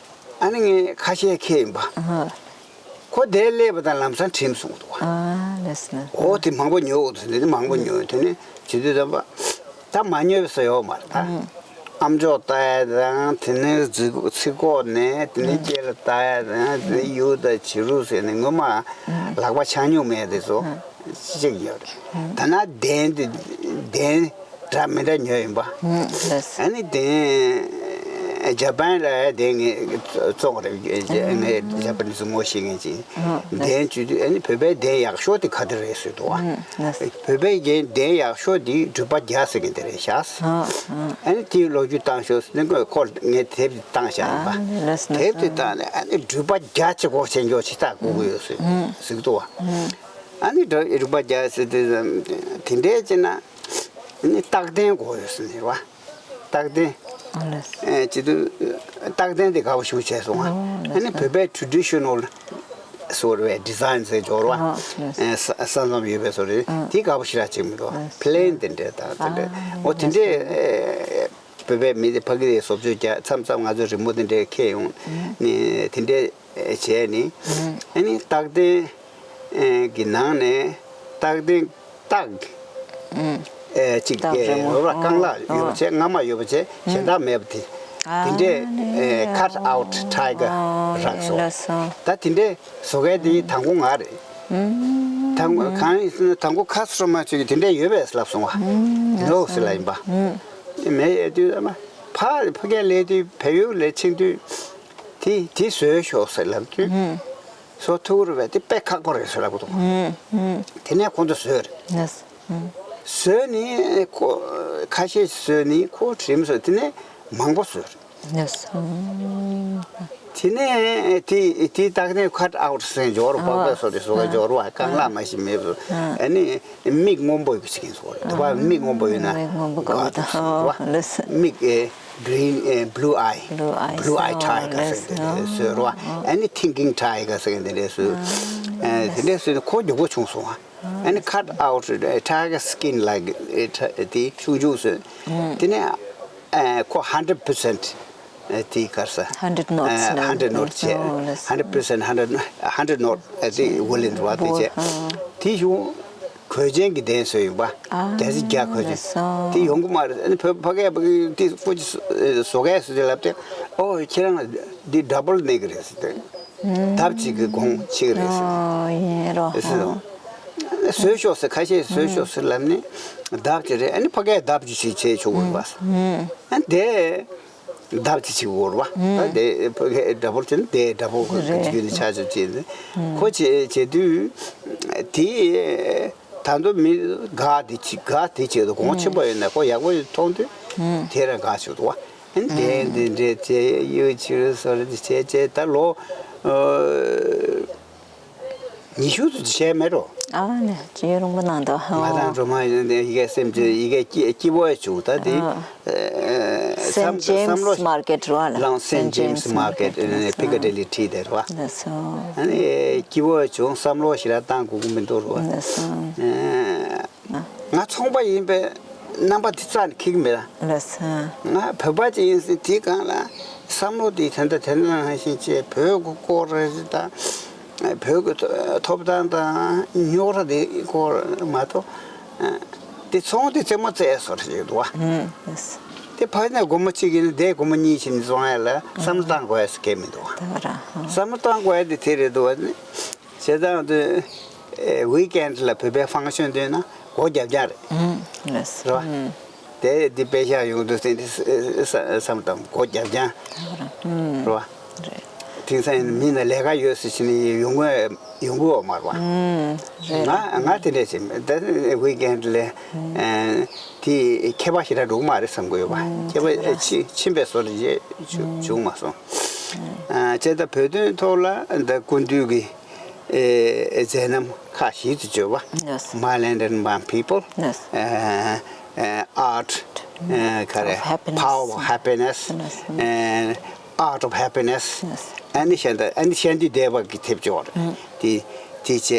ཨ་ནི་ངས་ཁ་ཤས་ཁྱེར་ཡིན་པ། ཨ་ཁོ་དེར་སླེབས་པ་དང་ལམ་སང་དྲིས་སོང་འདུག་བ། ཨ་ལས་སོ། འོ་དེ་མང་པོ་ཉོས་འདུག་ཟེར་ནས། དེ་མང་པོ་ཉོས། དེ་ནས་བྱེད་དུས་ཙམ་པ་ད་མ་ཉོས་པའི་ས་ཡོད་མ་རེད་ད། ཨམ་ཅོག་ལྟ་ཡ་དང་། དེ་ནས་རྫི་ཚིག་ཁོག་ནས་དེ་ནས་ལྕེ་ལ་ལྟ་ཡ་དང་། དེ་ནས་ཡུ་དང་བྱི་རུ་ཟེར་ནས་སྔོན་མ་ལག་པ་འཆང་མྱོང་མེད་དེ་ཚོ་གཅིག་ཡོད་རེད། ད་ན་གདན་དེ་གདན་འདྲ་མི་འདྲ་ཉོས་ཡིན་པ། ཨ་ནི་གདན་ཇ་པན་ལ་གདན་ངས་བཙོང་རེད། ངས་ཇ་པ་ནི་སུ་ངོ་ཤེས་མཁན་ཅིག་གདན་བྱུང་དུས་ཨ་ནི་བོད་པའི་གདན་ཡག་ཤོས་དེ་ག་དེ་རེད་ཟེར་འདུག་བ། བོད་པའི་གདན་ཡག་ཤོས་དེ་འབྲུག་པ་བརྒྱ་ཟེར་མཁན་དེ་རེད་ཤག་ཨ་ནི་དེའི་ལོ་རྒྱུས་བཏང་ཤོག་ཟེར་ནས་ཁོ་ངས་དེབ་དེ་བཏང་བཞག་ཡིན་པ། དེབ་དེ་བཏང་ནས་ཨ་ནི་འབྲུག་པ་བརྒྱ་གཅིག་པོ་བྱེད་འཇོག་ཅིག་ད་དགོས་ཀྱི་ཡོད་ཟེར་ཟེར་གི་འདུག་བ། ཨ་ནི་འབྲུག་པ་བརྒྱ་ཟེར་དུས་དེ་འདྲའི་བྱས་ན་ཨ་ནི་རྟགས་རྟེན་དགོས་ཡོད་ཟེར་ནས་བ། རྟགས་རྟེན། ཨ་ལས། ཨེ་བྱེད་དུས་རྟགས་རྟེན་དེ་དགའ་པོ་ཞེ་པོ་བྱས་སོང་ང་། ཨ་ལས། ཨ་ནི་བོད་པའི་traditional བཟོ་རེད། design ཟེར་འབྱོར་བ། ཨ་ལས། ཨེ་ས་ས་མཚམས་ཡོད་པའི་བཟོ་རེད། ཨ་དེ་དགའ་པོ་ཞེ་དྲག་བྱེད་མི་འདུག་ཨ་plain དེ་འདྲ་དང་དེ་འདྲ། ཨ་འོ་དེ་འདྲས། ཨེ་བོད་པའི་མི་དེ་ཕ་གི་རེད། བཟོ་བཅོས་རྒྱག་མཚམས་མཚམས་ང་ཚོ་རི་མོ་དེ་འདྲས་འཁྱེར་ཡོང་ནས་དེ་འདྲས། བྱས་ནས། ཨ་ནི་རྟགས་རྟེན་གྱི་ནང་ནས་རྟགས་རྟེན་རྟགས། ཨེ་གཅིག་རྟགས་རི་མོ། ཡོད་པ། རྐང་ལག་ཡོད་པ་བྱས། རྔ་མ་ཡོད་པ་བྱས། གཞན་དག་མེད་པ་དེ། དེ་འདྲས་cut out tiger རག་སོང་། ད་དེ་འདྲས་བཟོ་མཁན་དེ་དང་པོ་ང་རེད། དང་པོ་གང་ཡིན་ཟེར་ན་དང་པོ་ཁ་སོ་མ་ཅིག་གིས་དེ་འདྲས་ཡོད་པས་ལབ་སོང་བ། ནོ་ཟེར་ལབ་ཡིན་པ། མེད་ཡོད་དུས་ཕ་ཕ་གིར་སླེབས་དུས་བལ་ཡུལ་ལ་ཕྱིན་དུས། དེ་དེ་བཟོས་ཤོག་ཟེར་ལབ་དུས། བཟོ་ཐུབ་རེད་པས། དེ་དཔེ་ཁག་པོ་རེད་ཟེར་ལབ་གི་འདུག་དེ་ནས་ཁོང་ཚོ་བཟོས་རེད། བཟོས་ནས་ཁོ་ཁ་ཤས་བཟོས་ནས་ཁོ་དྲིས་མི་བཟོས། དེ་ནས་མང་པོ་བཟོས་རེད། དེ་ནས་དེ་དེ་རྟགས་རྟེན་cut out ཟེར་འབྱོར་བ། པགས་པའི་བཟོ་དེ་བཟོ་ག་འབྱོར་བ། རྐང་ལག་མ་ཞིག་མེད་པ། ཨ་ནི་མིག་སྔོན་པོ་ཡོད་ཅིག་ཡིན་ཟེར་བ་རེད། དེ་བ་མིག་སྔོན་པོ་ཡོད་ན་མིག་སྔོན་པོ་དགའ་བ་དང་། མིག་ཨེ་green ཨེ་blue eye blue eye tiger ཟེར་དེ་འདྲ་བཟོས་རེད་བ། ཨ་ནི་thinking tiger ཟེར་དེ་འདྲ་བཟོས། ཨ་དེ་འདྲ་བཟོས་ནས་ཁོ་མགྱོགས་པོ་བྱུང་སོང་བ། ཨ་ནི་cut out tiger skin like དེ་ཆུང་ཆུང་བཟོས། དེ་ནས་ཨ་ཁོ་hundred percent དེ་གར་ས་hundred knots ལ། hundred knots བྱས། hundred percent hundred hundred knot དེ་བུ་ལིན་རེད་བ། དེ་བྱས། དེ་བྱུང་གོས་ཆེན་གྱི་གདན་བཟོས་ཡིན་པ། ཨ་གདན་ས་རྒྱ་གོས་ཆེན། དེ་ཡོང་གི་མ་རེད། ཨ་ནི་བོད་ཕ་གིར་ཕ་གིར་དེ་ཀོ་ཅི་བཟོ་མཁན་སུ་དེ་ལབ་དེ། ཨོ་ཁྱེད་རང་ལ་འདི་double གནས་ཀྱི་རེད་ཟེར་དེ། ལྡབ་གཅིག་གི་གོང་ཆེ་གི་རེད་ཟེར། ཨོ་ཡིན་རོ། ཟེར་སོང་། བཟོས་ཤོག་ཟེར། ཁ་ཤས་བཟོས་ཤོག་ཟེར་ལབ་ནས་ལྡབ་གཅིག་རེད། ཨ་ནི་ཕ་གིར་ལྡབ་གཅིག་ཞིག་བྱས་ཆོག་གི་རེད་པ། ཨ་དེ། ལྡབ་གཅིག་བྱེད་དགོས་རེད་པ། ད་དེ་ཕ་གིར་double བྱས་ན་དེ་double གི་རེད། རྒྱུན་ནས་ཆ་ཆ་བྱས་ནས་ཁོ་བྱེད་བྱེད་དུས་དེ་ད་དུང་མི་དགའ་དེ་ཅིག་དགའ་དེ་བྱེད་དུ་གོང་ཆེན་པོ་ཡོད་ན་ཁོ་ཡག་པོ་མཐོང་དུས་དེ་རང་དགའ་བྱེད་དུ་བ། དེ་འདི་འདྲས་བྱས་ཡོད་ཕྱིར་སོར་བྱས་བྱས་ད་ལོ་ཉི་ཤུ་ཙམ་བྱས་མེད་རོ། ཨ་ནི་ཅི་ཡོད་རུང་པ་ནང་དུ། ང་དང་སྒྲོལ་མ་ཡིན་ནས་ཡི་གེ་སེམས་ཅན་ཡི་གེ་སྐྱིད་སྐྱིད་པོ་བྱུང་ད་དེ། Saint James Market རོ་ལ། Long Saint James Market Piccadilly Street དེ་རོ། ཨ་ནི་སྐྱིད་པོ་བྱུང་བསམ་བློ་ཞིག་ར་བཏང་དགོས་ཀྱི་མི་འདུག་རོ། ང་ཚོང་པ་ཡིན་པས་རྣམ་པ་འདི་རྩ་ནས་ཁེགས་མེད། ལགས་སོ། ང་བོད་པ་ཅིག་ཡིན་ཟེར་དེའི་སྒང་ལ་བསམ་བློ་དེ་དེ་འདྲ་དེ་འདྲ་ནང་བཞིན་བྱས་བོད་ཀྱི་སྐོར་རེད་དང་། བོད་ཀྱི་ཐོབ་ཐང་དང་རྙོག་དྲ་དེའི་སྐོར་མ་གཏོགས། དེ་ཚོང་དེ་རྩེད་མོ་རྩེ་སོར་ཞིག་འདུག་བ། དེ་ཕ་ནས་སྒོར་མོ་གཅིག་ཡིན་ན་དེ་སྒོར་མོ་གཉིས་ཕྱིན་བཙོང་ཡ་ལ་བསམ་བློ་བཏང་དགོས་ཡ་ཟེར་གྱི་མི་འདུག་བ། བསམ་བློ་བཏང་དགོས་ཡ་དེ་དེ་རེད་འདུག་བ། བྱས་ཙང་དུ་ཝིག་ཨེན་ལ་བོད་པའི་ཕང་ཤོན་འདོན་ན་སྒོར་བརྒྱད་བརྒྱ་རེད། ལགས་སོ། རེད་བ། དེ་འདི་པེ་ཤ་ཡོང་དུས་ཟིན་འདི་བསམ་དང་སྒོར་བརྒྱད་བརྒྱ། རེད་བ། དེང་སང་མི་ན་ལས་ཀ་ཡོད་ཟེར་ཕྱིན་ཡོང་གི་ཡོང་གི་ཡོད་མ་རེད་བ། ང་ང་དེ་འདྲས་བྱེད་ད་ཝིག་ཨེན་ལ་དེ་ཁྱད་པར་ཞེ་དྲག་འགྲོ་གི་མ་རེད་བསམ་གི་ཡོད་བ། ཁྱད་པར་ཕྱིན་པའི་བཟོ་འདྲ་བྱེད་བྱུང་མ་སོང་། བྱས་ད་བོད་དོན་ཐོག་ལ་འདི་སྐུ་མདུན་གྱི་མཛད་རྣམ་ཁག་བཞི་དུ་བརྗོད་པ། Yes. My land and my people. Yes. ཨ་ཨ་art. ཨ་ག་རེ། Of happiness. Power of happiness. Yes. ཨ་art of happiness. Yes. ཨ་ནི་ཤ་འདི་ཨ་ནི་ཤ་འདི་བཟླས་པ་གི་དེབ་སྐྱོར། དེ་དེ་བྱས་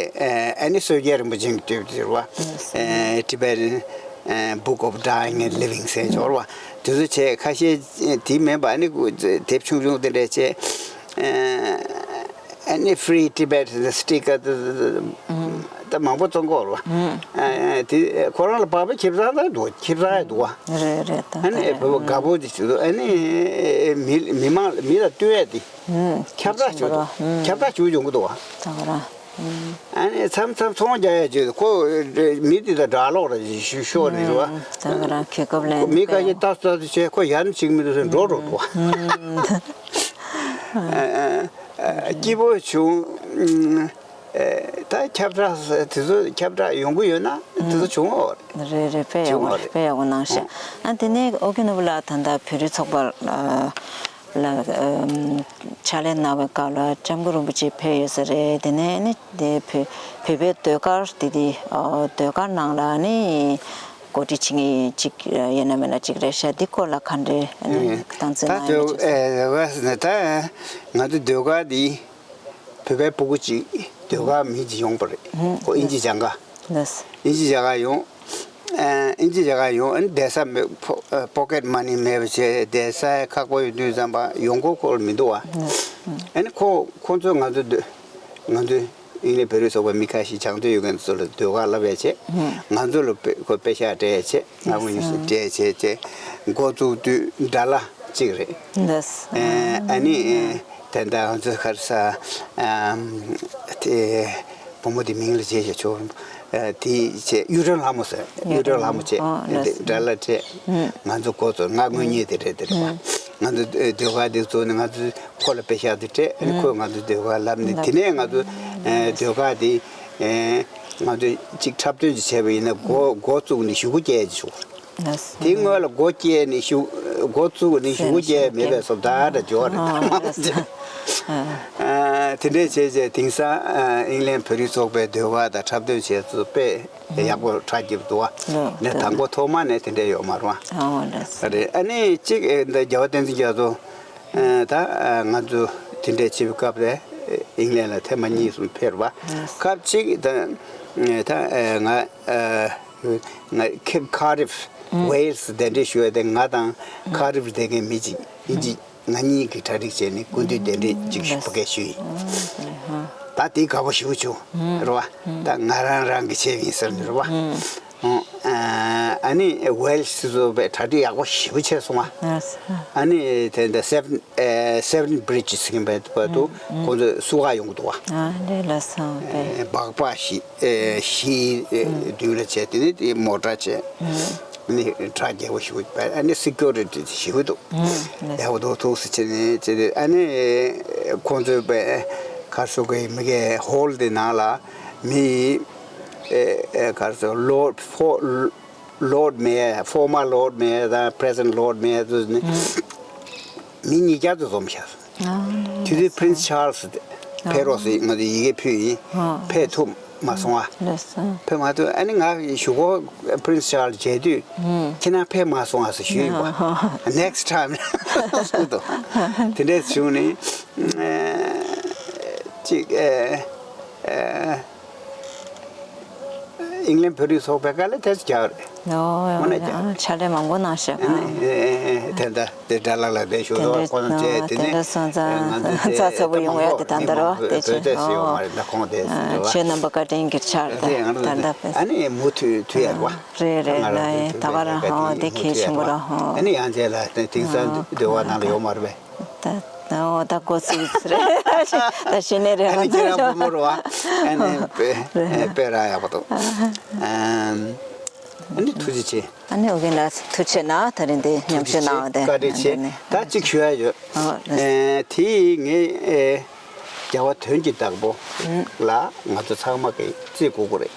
ཨ་ནི་སྲོལ་རྒྱལ་རིན་པོ་ཆེ་གི་དེབ་བརྗོད་པ། Yes. ཨ་Tibetan ཨ་Book of Dying and Living ཟེར་སྐྱོར་བ། དེ་ཚོ་བྱས་ཁ་ཤས་དེ་མིན་པ་ཨ་ནི་དེབ་ཆུང་ཆུང་དེ་འདྲས་བྱས། ཨ་ཨ་ནི་Free Tibet sticker དེ་མང་པོ་བཙོང་གི་ཡོད་རེད་བ། ཨ་དེ་ཁོ་རང་ལ་བབས་པའི་ཁེ་བཟང་ད་འདུག་ཁེ་བཟང་ཡང་འདུག་བ། རེད་རེད་ད། ཨ་ནི་བོད་པ་དགའ་པོ་ཅིག་བྱེད་འདུག་ཨ་ནི་མི་མི་མང་མི་ལ་སྟོན་ཡས་དེ་ཁྱབ་བསྒྲགས་བྱེད་འདུག་ཁྱབ་བསྒྲགས་བྱེད་ཡོང་གི་འདུག་བ། ད་ག་རང་། ཨ་ནི་མཚམས་མཚམས་ཚོང་རྒྱག་ཡས་བྱེད་འདུག་ཁོ་མི་དེ་དང་སྦྲགས་ལོག་ར་ཞུ་ཤོར་ནས་རེད་བ། ད་ག་རང་གོ་སྐབས་ལེན། མི་ཁ་ཤས་ལྟ་ལྟ་དུ་བྱས་ཁོ་ཡར་ནས་ཅིག་མི་འདུག་ཟེར་འགྲོ་འགྲོ་འདུག་བ། སྐྱིད་པོ་བྱུང་། ཨ་ད་ཁྱབ་བསྒྲགས་དེ་ཚོ་ཁྱབ་བསྒྲགས་ཡོང་གི་ཡོད་ན་དེ་ཚོ་བྱུང་ཡོད་རེད། རེད་རེད། དཔེ་ཡག་པོ་བྱུང་ཡོད་རེད། དཔེ་ཡག་པོ་གནང་ཤག་ཨ་དེ་ནས་ཨོ་རྒྱན་ནོར་བུ་ལགས་ད་ལྟ་བོད་རིགས་ཚོགས་པ་ལ་ཕྱག་ལས་གནང་བའི་སྐབས་ལ་སྐྱབས་མགོན་རིན་པོ་ཆེ་ཕེབས་ཡོད་ས་རེད། དེ་ནས་ནི་དེ་བོད་བོད་པའི་ཟློས་གར་དེ་དེ་ཟློས་གར་ནང་ལ་ནི་གོ་སྒྲིག་བྱེད་མཁན་ཅིག་ཡིན་ན་མིན་ན་ཅིག་རེད་ཤག་འདི་སྐོར་ལ་ག་འདྲས་ནི་སྟངས་འཛིན་གནང་ཡོད་ཅེས། ད་ང་ཚོ་ཟློས་གར་འདི། བོད་པའི་ཕྲུ་གུ་གཅིག་ཟློས་གར་མི་གཅིག་ཡོང་པ་རེད། ཁོ་དབྱིན་ཇི་སྦྱང་ག་ལགས། དབྱིན་ཇི་སྦྱང་ག་ཡོང་། ཨ་དབྱིན་ཇི་སྦྱང་ག་ཡོང་ཨ་ནི་བསྡད་ས་མེད། ཕོ་ཨ་པོ་ཀེཊ་མ་ནི་མེད་པ་བྱས་བསྡད་ས་ཁག་པོ་ཡོད་དུས་ཙམ་པ་ཡོང་སྒོ་ཁོ་ལ་མི་འདུག་བ། ལགས། ཨ་ནི་ཁོ་ཁོ་ཚོས་ང་ཚོ་ཟློས་ང་ཚོ་དབྱིན་ལན་བོད་རིགས་ཚོགས་པའི་མི་ཁ་ཤས་སྦྱང་འདོད་ཡོད་མཁན་ཚོ་ལ་ཟློས་གར་བསླབ་ཡས་བྱས། ང་ཚོ་ལ་དཔེ་ཁོ་དཔེ་ཤག་སྤྲད་ཡས་བྱས། ང་ཚོ་ཉིས་སུ་སྤྲད་བྱས་བྱས་འགོ་བཙུགས་དུས་ཌ་ལར་གཅིག་རེད། ལགས། ཨ་ནི་ཨ་དེ་འདྲ་ང་ཚོ་ག་རེ་ཟ། ཨ་དེ་བུ་མོ་དེ་མིང་ལ་བརྗེད་བྱས་ཆོག་ཨ་དེ་བྱས་གཡུ་སྒྲོན་ལྷ་མོ་ཟེར། གཡུ་སྒྲོན་ལྷ་མོ་བྱས། ཨོ་ལགས་སོ། ཌ་ལར་སྤྲད། ང་ཚོ་འགོ་བཙུགས། ང་དངོས་གཉེར་དེ་རེད། དེ་རེད་བ། ང་ཚོ་ཟློས་གར་དེ་བཙུགས་ནས་ང་ཚོ་ཁོ་ལ་དཔེ་ཤག་དེ་སྤྲད། ཨ་ནི་ཁོས་ང་ཚོ་ཟློས་གར་བསླབས་ནས། དེ་ནས་ང་ཚོ་ཨ་ཟློས་གར་དེ་ཨ་ང་ཚོ་གཅིག་འཁྲབ་སྟོན་ཅིག་བྱས་པ་ཡིན་ན་འགོ་འགོ་བཙུགས་ནས་གཞུག་གུ་སྐྱེལ་ཆོག་ལགས། དེའི་སྔོན་ལ་འགོ་བསྐྱལ་ནས་གཞུག་འགོ་བཙུགས་ནས་གཞུག་གུ་སྐྱེལ་མེད་པའི་བཟོ་ལྟ་འདྲ་འབྱོར་བ་རེད། ཨ་དེ་འདྲས་བྱས་བྱས་དེང་སང་ཨ་དབྱིན་ལན་བོད་རིགས་ཚོགས་པའི་ཟློས་གར་དང་འཁྲབ་སྟོན་བྱས་ཚུལ་དཔེ་ཡག་པོ་གྲ་རྒྱས་འདུག་བ། ལགས། ནས་དང་པོ་ཐོག་མ་ནས་དེ་འདྲས་ཡོད་མ་རེད་བ། ཨ་ལགས། རེད། ཨ་ནི་གཅིག་ཨེ་འདི་རྒྱལ་བ་བསྟན་འཛིན་རྒྱ་མཚོ་ཨ་ད་ཨ་ང་ཚོ་དེ་འདྲས་བྱེད་པའི་སྐབས་རེད། དབྱིན་ལན་ལ་ཐེངས་མ་གཉིས་གསུམ་ཕེབས་པ། སྐབས་གཅིག་ད་ཨ་ད་ཨ་ང་ཨ་ང་ཁེབ་ཁ་རིབ་ཝེལ་སི་གདན་འདྲེན་ཞུ་བ་དེ་ང་དང་ཁ་རིབ་སྡོད་མཁན་མི་གཅིག་ཡིན་གཅིག་ང་གཉིས་ཀྱིས་གྲ་སྒྲིག་བྱས་ནས་སྐུ་མདུན་གདན་འདྲེན་གཅིག་ཞུ་བ་གས་ཞུས་ཡིན། ད་དེ་དགའ་པོ་ཞེ་པོ་བྱུང་རེད་བ། ད་ང་རང་རང་གི་ཆེད་ཡིན་ཟེར་ནས་རེད་བ། ཨ་ནི་ཝེལ་སི་ཚོ་དཔེ་གྲ་སྒྲིག་ཡག་པོ་ཞེ་པོ་བྱས་སོང་བ། ཨ་ནི་དེ་འདྲ་སེབ་ཨེ་སེབ་རིན་བི་རི་ཇི་ཟེར་གྱིན་པའི་དུས་དུ་ཁོང་ཚོས་བསུ་ག་ཡོང་གི་འདུག་བ། ཨ་ལས་ལ་སང་པས། སྦག་སྦག་བཞི་ཨེ་བཞི་མདུན་ལ་བྱས། དེ་ནས་དེ་མོ་ཊ་བྱས། ཨ་ནི་གྲ་རྒྱས་པོ་ཞེ་པོ་བྱས། ཨ་ནི་སི་ཀུ་རི་ཊི་ཞེ་པོ་འདུག་ཡག་པོ་འདུག་ཐུགས་སུ་ཆེ་ནས་བྱས་ཏེ། ཨ་ནི་ཁོང་ཚོས་པས་གར་སོ་གི་མི་གའི་ཧོལ་དེ་ནང་ལ་མི་ཨེ་ཨེ་གར་སོ་ལོར་ཕོ་Lord Mayor, former Lord Mayor དང་present Lord Mayor དུ་ནི། མི་ཉིས་བརྒྱ་ཙམ་འཛོམས་ཤག་དེ་དུས་Prince Charles ཕེབས་རོགས་ཟེར་ང་ཚོ་ཡི་གེ་ཕུལ་ཡིན། ཕེབས་ཐུབ་མ་སོང་ཨ། ཕེབས་མ་ཐུབ། ཨ་ནི་ང་གཞུག་གུ་Prince Charles མཇལ་དུས་ཁྱེད་རང་ཕེབས་མ་སོང་ཨ་ཟེར་ཞུས་ཡིན་པ། Next time གསུངས་འདུག་དེ་འདྲས་བྱུང་ནས་ཅིག་ཨིང་ལན་བོད་རིགས་ཚོགས་པའི་དཀའ་ལས་ཐེབས་རྒྱག་རེད། ཨོ་ཕྱག་ལས་མང་པོ་གནང་ཤག་དེ་འདྲ་དེ་འདྲ་ལ་ལ་དེ་ཞུ་དོ་ཁོ་ཚོ་བྱས་དེ་ནི་ང་ཚོ་རྩ་ཚ་པོ་ཡོང་ཡ་དེ་ད་ལྟ་རོ་དེ་ཆེ་ཨོ་ཆེ་རྣམ་པ་བཀའ་དྲིན་གྱི་ཆར་ད་ད་ལྟ་ཨ་ནི་མུ་མཐུད་མཐུད་ཡ་རེད་བ། རེད་རེད་ང་རང་ད་ག་རང་ཧོ་དེ་གལ་ཆེན་པོ་ར་ཧོ། ཨ་ནི་ཡང་རྗེས་ལ་དེང་སང་འདོད་པ་ནང་ལ་ཡོད་མ་རེད་པས། ད་ད་འོ་ད་གོ་ཚིག་རེད་ད་ཤི་ནས་རེད། ཨ་ནི་ཁྱེད་རང་བུ་མོ་རེད་བ། ཨ་ནི་དཔེ་དཔེ་རང་ཡག་པོ་འདུག་ཨ་ནི་ཐུགས་རྗེ་ཆེ། ཨ་ནི་ཨོ་རྒྱན་ལགས་ཐུགས་རྗེ་གནང་། ད་རིང་འདི་མཉམ་ཞུགས་གནང་བ་དེ་བཀའ་དྲིན་ཆེ། ད་གཅིག་ཞུ་ཡ་ཡོད། དེ་ངས་རྒྱལ་བ་དོན་གྱི་བདག་པོ་ལ་ང་ཚོ་ཚང་མ་གིས་བརྩི་དགོས་ཀྱི་རེད།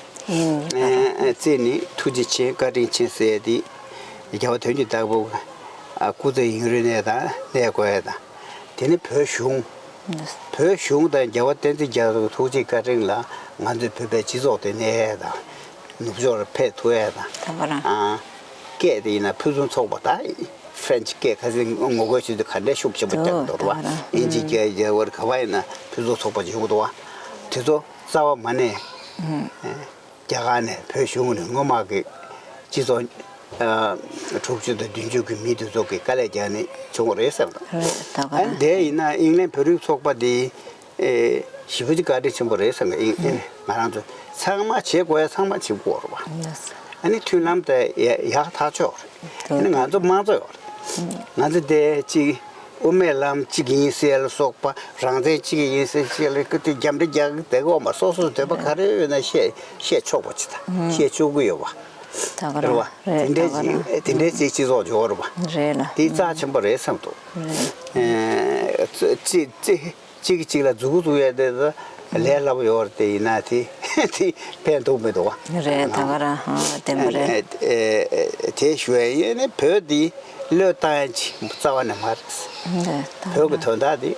ཨེ་བརྩིས་ནས་ཐུགས་རྗེ་ཆེ་བཀའ་དྲིན་ཆེ་ཟེར་ཡ་དེ་རྒྱལ་བ་དོན་གྱི་བདག་པོ་སྐུ་ཚེ་ཡུན་རིང་གནས་དང་གནས་དགོས་ཡ་དང་། དེ་ནི་བོད་གཞུང་། བོད་གཞུང་དང་རྒྱལ་བ་བསྟན་འཛིན་རྒྱ་མཚོ་ཐུགས་རྗེ་བཀའ་དྲིན་ལ་ང་ཚོའི་བོད་པའི་སྤྱི་ཚོགས་དེ་གནས་ཡ་དང་། ནུབ་ཕྱོགས་ལ་ཕེབས་ཐུབ་ཡ་དང་། ད་ག་རང་། ཨ། སྐད་དེ་ཡིན་ན་ཕུན་སུམ་ཚོགས་པ་ད། French སྐད་ཁ་སང་ངོ་རྒོལ་བྱེད་དུས་ག་འདྲའི་ཤུགས་ཆེན་པོ་རྒྱག་འདུག་བ། དབྱིན་ཇི་སྐད་རྒྱག་བར་ག་བ་ཡིན་ན་ཕུན་སུམ་ཚོགས་པ་ཞིག་ཡོང་གི་འདུག་བ། དེ་ཚོ་རྩ་བ་མ་ནས་རྒྱ་གར་ནས་བོད་གཞུང་ནས་སྔོན་མ་གི་སྤྱི་ཚོགས་དྲུག་ཅུ་དང་བདུན་ཅུ་གི་མི་དེ་ཚོ་གི་དཀའ་ལས་རྒྱག་ནས་བྱུང་བ་རེད་བསམ་འདུག་ཨ་ནི་དེ་ཡིན་ན་ཨིང་ལན་བོད་རིགས་ཚོགས་པ་དེ་ཞེ་པོ་ཅིག་བཀའ་དྲིན་ཆེན་པོ་རེད་བསམ་གི་ཨིན། ཨིན། ང་རང་ཚོ་ཚང་མ་བྱེད་དགོས་ཡ་ཚང་མ་བྱེད་དགོས་རེད་བ། ཨ་ནི་མཐུན་ལམ་དེ་ཡག་ཐག་ཆོད་རེད། ཨ་ནི་ང་ཚོ་དམངས་གཙོ་ཡོད་རེད། ང་ཚོ་དེ་ཅིག་དབུ་མའི་ལམ་གཅིག་ཡིན་ཟེར་ལ་སོགས་པ་རང་བཙན་གཅིག་ཡིན་ཟེར་ཅིག་ལ་ཀི་དེ་རྒྱབ་འདྲེ་རྒྱག་གི་དེ་གོ་མ་སོ་སོ་འདོད་པ་ག་རེ་ཡོད་ན་བཤད་བཤད་ཆོག་པ་ཅིག་དང་བཤད་ཆོག་གི་ཡོད་བ། ད་ག་རེད་བ། རེད་དེ་འདྲའི་ད་ག་ཅིག་རེད། དེ་འདྲའི་ཅིག་སྤྱི་ཚོགས་འབྱོར་བ། རེད་ལ། དེ་རྩ་ཆེན་པོ་རེད་བསམ་འདུག་ཨེ་ཅི་ཅི། གཅིག་གིས་གཅིག་ལ་མཛུབ་གུ་བཙུགས་ཡས་དེ་ལས་སླ་པོ་ཡོད་རེད་དེ་ཡིན་ན་དེ་དེ་ཕན་ཐོགས་མི་འདུག་བ། རེད་ད་ག་རང་ཨ་བདེན་པ་རེད། ཨེ་ཨེ་དེ་ཞུ་ཡས་ཡིན་ནི་བོད་འདི་བློས་བཏང་ཡས་ཅིག་རྩ་བ་ནས་མ་རེད། རེད་ད་ག་རང་། བོད་ཀྱི་དོན་དག་འདི་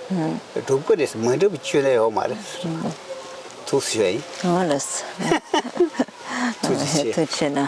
སྒྲུབ་ཀྱི་རེད། མ་འགྲུབ་ཀྱི་ཁྱོན་ནས་ཡོད་མ་རེད། ཐུགས་སུ་ཞུ་ཡས་ཡིན། ཨོ་ལགས། ཐུགས་རྗེ་ཆེ། ཐུགས་རྗེ་ཆེ་གནང་།